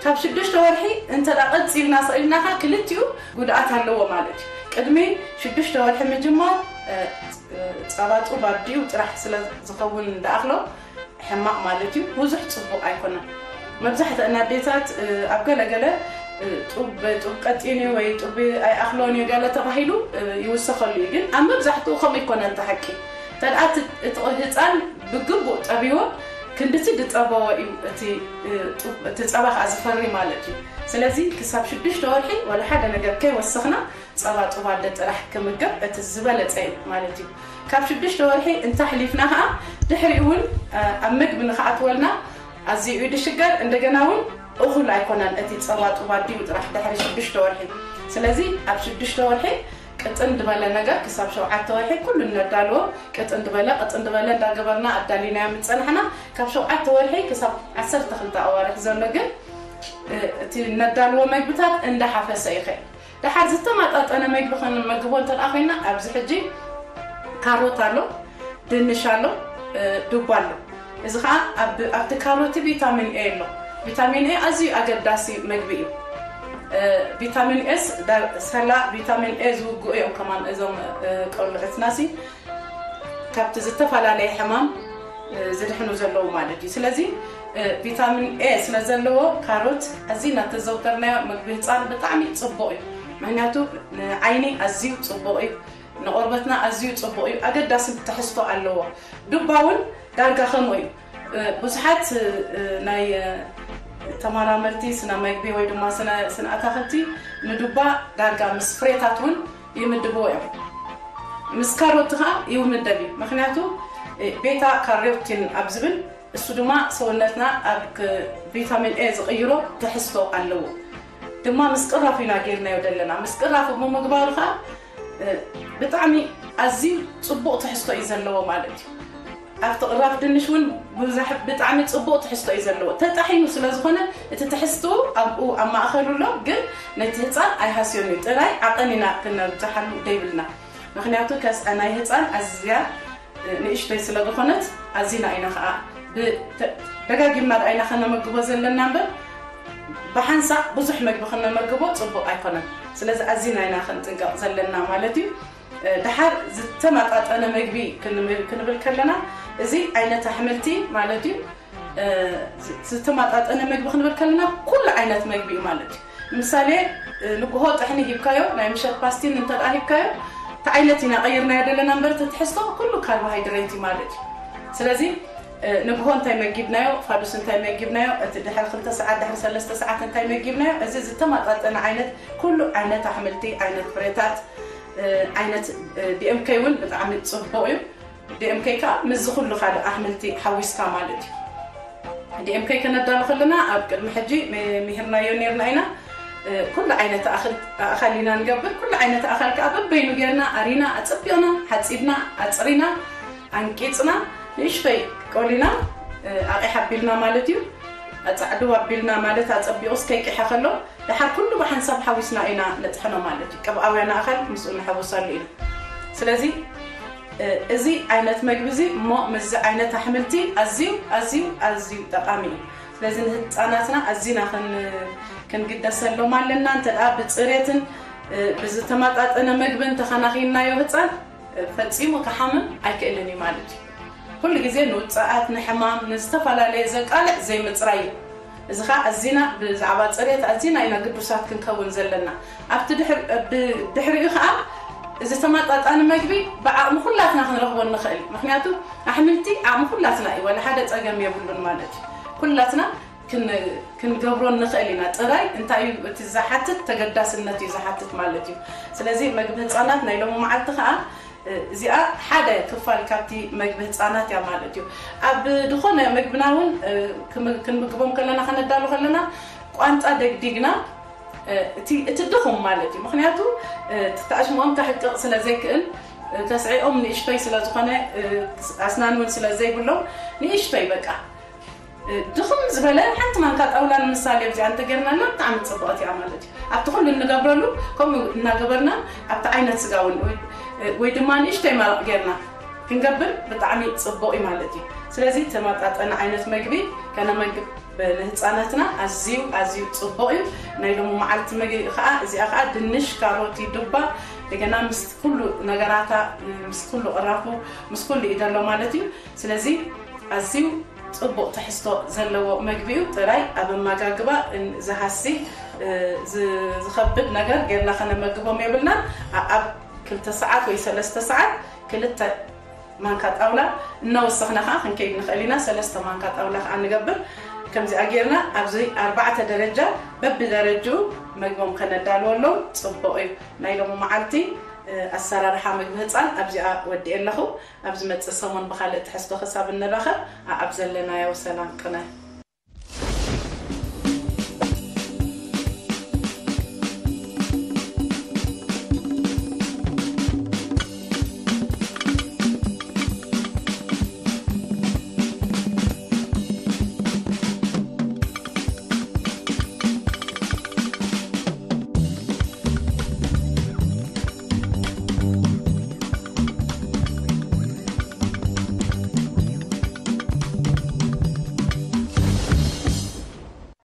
ካብ ሽዱሽተ ወርሒ እንተ ደኣ ቀፂልና ሰኢልና ኸዓ ክልቲኡ ጉድኣት ኣለዎ ማለት እዩ። ቅድሚ ሽዱሽተ ወርሒ ምጅማር ፃባ ጡብ ኣዲኡ ጥራሕ ስለ ዝኸውን እንዳኣኽሎ ሕማቕ ማለት እዩ። ብዙሕ ፅቡቕ ኣይኮነን። መብዛሕትአን ኣዴታት ኣብ ገለ ገለ ጡብ ጡብ ቀጢን እዩ ወይ ጡብ ኣይኣኽሎን እዩ ገለ ተባሂሉ ይውሰኸሉ እዩ። ግን ኣብ መብዛሕትኡ ከምኡ ይኮነን እቲ ሓቂ። ተድኣ እቲ ህፃን ብግቡእ ጠቢዎ ክንድቲ ድጠበዎ እዩ እቲ ጡብ እቲ ፀባ ከዓ ዝፈሪ ማለት እዩ። ስለዚ ክሳብ ሽዱሽተ ወርሒ ወላ ሓደ ነገር ከይወሰኽና ጸባ ጡብ ኣደ ጥራሕ ክምገብ እቲ ዝበለጸ እዩ ማለት እዩ። ካብ ሽዱሽተ ወርሒ እንተሕሊፍና ከኣ ድሕሪኡ እውን ኣብ መግቢ ንክኣትወልና ኣዝዩ እዩ ድሽገር። እንደገና እውን እኹል ኣይኮነን እቲ ጸባ ጡብ ኣዲኡ ጥራሕ ድሕሪ ሽዱሽተ ወርሒ። ስለዚ ኣብ ሽዱሽተ ወርሒ ቅጥን ዝበለ ነገር ክሳብ ሸውዓተ ወርሒ ኩሉ እነዳልዎ ቅጥን ዝበለ ቅጥን ዝበለ እንዳገበርና ኣዳሊናዮ ምጸናሕና። ካብ ሸውዓተ ወርሒ ክሳብ ዓሰርተ ክልተ ኣዋርሕ ዘሎ ግን እቲ እነዳልዎ መግብታት እንዳሓፈሰ ይኸ ድሓር ዝተመጣጠነ መግቢ ክንመግቦ እንተ ደኣ ኮይና ኣብዚ ሕጂ ካሮት ኣሎ፣ ድንሽ ኣሎ፣ ዱባ ኣሎ። እዚ ከዓ ኣብቲ ካሮት ቪታሚን ኤ ኣሎ። ቪታሚን ኤ ኣዝዩ ኣገዳሲ መግቢ እዩ። ቪታሚን ኤስ ሰላ ቪታሚን ኤ ዝውግኡ እዮም ከማን እዞም ቆልዑትናሲ ካብቲ ዝተፈላለየ ሕማም ዝድሕኑ ዘለዉ ማለት እዩ። ስለዚ ቪታሚን ኤ ስለ ዘለዎ ካሮት ኣዝና ተዘውተርናዮ ምግቢ ህፃን ብጣዕሚ ፅቡቕ እዩ። ምክንያቱ ንዓይኒ ኣዝዩ ፅቡቕ እዩ፣ ንቆርበትና ኣዝዩ ፅቡቕ እዩ፣ ኣገዳሲ ትሕዝቶ ኣለዎ። ዱባ እውን ዳርጋ ከምኡ እዩ። ብዙሓት ናይ ተመራመርቲ ስነ መግቢ ወይ ድማ ስነ ኣታክልቲ ንዱባ ዳርጋ ምስ ፍሬታት እውን ይምድብዎ እዮም። ምስ ካሮት ከዓ ይምደብ እዩ። ምክንያቱ ቤታ ካሮቲን ኣብ ዝብል እሱ ድማ ሰውነትና ኣብ ቪታሚን ኤ ዝቕይሮ ትሕዝቶ ኣለዎ። ድማ ምስ ቅራፍ ኢና ጌርናዮ ዘለና። ምስ ቅራፍ ብምግባሩ ከዓ ብጣዕሚ ኣዝዩ ፅቡቕ ትሕዝቶ እዩ ዘለዎ ማለት እዩ። ኣብቲ ቅራፍ ድንሽ እውን ብጣዕሚ ፅቡቕ ትሕዝቶ እዩ ዘለዎ። ተጣሒኑ ስለ ዝኾነ እቲ ትሕዝትኡ ኣብኡ ኣብ ማእኸሉ ኣሎ፣ ግን ነቲ ህፃን ኣይሃስዮን እዩ። ጥራይ ዓቐን ኢና ክነብዝሓሉ ደይብልና። ምክንያቱ ከስዐ ናይ ህፃን ኣዝያ ንእሽተይ ስለ ዝኾነት ኣዚና ኢና ከዓ ደጋጊምና ደኣ ኢና ከነመግቦ ዘለና እምበር ብሓንሳእ ብዙሕ መግቢ ክነመግቦ ፅቡቕ ኣይኮነን። ስለዚ ኣዚና ኢና ክንጥንቀቕ ዘለና ማለት እዩ። ድሓር ዝተመጣጠነ መግቢ ክንብል ከለና እዚ ዓይነት ኣሕምልቲ ማለት እዩ። ዝተመጣጠነ መግቢ ክንብል ከለና ኩሉ ዓይነት መግቢ እዩ ማለት እዩ። ምሳሌ ንግሆ ጥሕኒ ሂብካዮ ናይ ምሸት ፓስቲን እንተ ሂብካዮ እቲ ዓይነት ኢና ቀይርናዮ ዘለና እምበር እቲ ትሕዝቶ ኩሉ ካርቦሃይድሬት እዩ ማለት እዩ። ስለዚ ንግሆ እንታይ መጊብናዮ፣ ፋዱስ እንታይ መጊብናዮ፣ እቲ ድሕሪ ክልተ ሰዓት ድሕሪ ሰለስተ ሰዓት እንታይ መጊብናዮ፣ እዚ ዝተመጣጠነ ዓይነት ኩሉ ዓይነት ኣሕምልቲ ዓይነት ፍሬታት ዓይነት ዲኤምኬ እውን ብጣዕሚ ፅቡቕ እዩ። ዲኤምኬ ከዓ ምስዚ ኩሉ ካልእ ኣሕምልቲ ሓዊስካ ማለት እዩ። ዲኤምኬ ከነዳሉ ከለና ኣብ ቅድሚ ሕጂ ምሂርናዮ ነርና ኢና። ኩሉ ዓይነት ኣእኻል ኢና ንገብር። ኩሉ ዓይነት ኣእኻል ከዓ በበይኑ ጌርና ኣሪና ኣፀቢቕና ሓፂብና ኣፅሪና ኣንቂፅና ንእሽተይ ቆሊና ኣቂሕ ኣቢልና ማለት እዩ። ኣፃዕድው ኣቢልና ማለት ኣፀቢቑ እስከይቂሐ ከሎ ድሓር ኩሉ ብሓንሳብ ሓዊስና ኢና ነጥሕኖ ማለት እዩ። ቅብኣውያን ኣእኻል ምስኡ ንሕውሰሉ ኢና። ስለዚ እዚ ዓይነት መግቢ እዚ እሞ ምስዚ ዓይነት ኣሕምልቲ ኣዝዩ ኣዝዩ ኣዝዩ ጠቓሚ እዩ። ስለዚ ንህፃናትና ኣዚና ክንግደሰሎም ኣለና። እንተ ደኣ ብፅሬትን ብዝተመጣጠነ መግብን ተኸናኺንናዮ ህፃን ፈፂሙ ክሓምም ኣይክእልን እዩ ማለት እዩ። ኩሉ ግዜ ንውፅኣት ንሕማም ንዝተፈላለየ ዘቃልዕ ዘይምፅራይ እዩ። እዚ ከዓ ኣዚና ብዛዕባ ፅሬት ኣዚና ኢና ግዱሳት ክንከውን ዘለና። ኣብቲ ድሕሪኡ ከዓ እዚ ተመጣጣኒ መግቢ ብዓቕሚ ኩላትና ክንረኽቦ ንኽእል። ምክንያቱ ኣሕምልቲ ዓቕሚ ኩላትና እዩ፣ ዋላ ሓደ ፀገም የብሉን ማለት እዩ። ኩላትና ክንገብሮ ንኽእል ኢና። ጥራይ እንታይ እዩ እቲ ዝሓትት? ተገዳስነት እዩ ዝሓትት ማለት እዩ። ስለዚ መግቢ ህፃናት ናይ ሎሚ መዓልቲ ከዓ እዚኣ ሓደ ክፋል ካብቲ መግቢ ህፃናት እያ ማለት እዩ። ኣብ ዝኾነ መግብና እውን ክንምግቦም ከለና ከነዳሉ ከለና ቋንጣ ደግዲግና እቲ ድኹም ማለት እዩ። ምክንያቱ ተኣሽምኦም ከሕቅቕ ስለ ዘይክእል ተስዒኦም ንእሽቶይ ስለ ዝኾነ ኣስናን እውን ስለ ዘይብሎም ንእሽቶይ በቃ ድኽም ዝበለ ሓንቲ ማንካ ጣውላ ንምሳሌ ኣብዚኣ እንተገርናና ብጣዕሚ ፅቡቐት እያ ማለት እዩ። ኣብቲ ኩሉ እንገብረሉ ከምኡ እናገበርና ኣብቲ ዓይነት ስጋ እውን ወይ ድማ ንእሽተይ መረቕ ጌርና ክንገብር ብጣዕሚ ፅቡቕ እዩ ማለት እዩ። ስለዚ ተመጣጠነ ዓይነት መግቢ ከነመግብ ንህፃናትና ኣዝዩ ኣዝዩ ፅቡቕ እዩ። ናይ ሎሚ መዓልቲ መግቢ ከዓ እዚኣ ከዓ ድንሽ፣ ካሮቲ፣ ዱባ እንደገና ምስ ኩሉ ነገራታ ምስ ኩሉ ቅራፉ ምስ ኩሉ እዩ ዘሎ ማለት እዩ። ስለዚ ኣዝዩ ፅቡቕ ትሕዝቶ ዘለዎ መግቢ እዩ። ጥራይ ኣብ ኣመጋግባ ዝሃሲ ዝኸብድ ነገር ጌርና ከነመግቦም የብልና። ኣብ ክልተ ሰዓት ወይ ሰለስተ ሰዓት ክልተ ማንካ ጣውላ እናወሰኽና ከዓ ክንከይድ ንኽእል ኢና። ሰለስተ ማንካ ጣውላ ከዓ ንገብር። ከምዚኣ ጌርና ኣብዚ ኣርባዕተ ደረጃ በብደረጅኡ መግቦም ከነዳልወሎም ፅቡቕ እዩ። ናይ ሎሚ መዓልቲ ኣሰራርሓ ምግቢ ህፃን ኣብዚኣ ወዲኤ ኣለኹ። ኣብ ዝመፅእ ሰሙን ብኻልእ ትሕዝቶ ክሳብ እንራኸብ፣ ኣኣብ ዘለናዮ ሰላም ቅነ።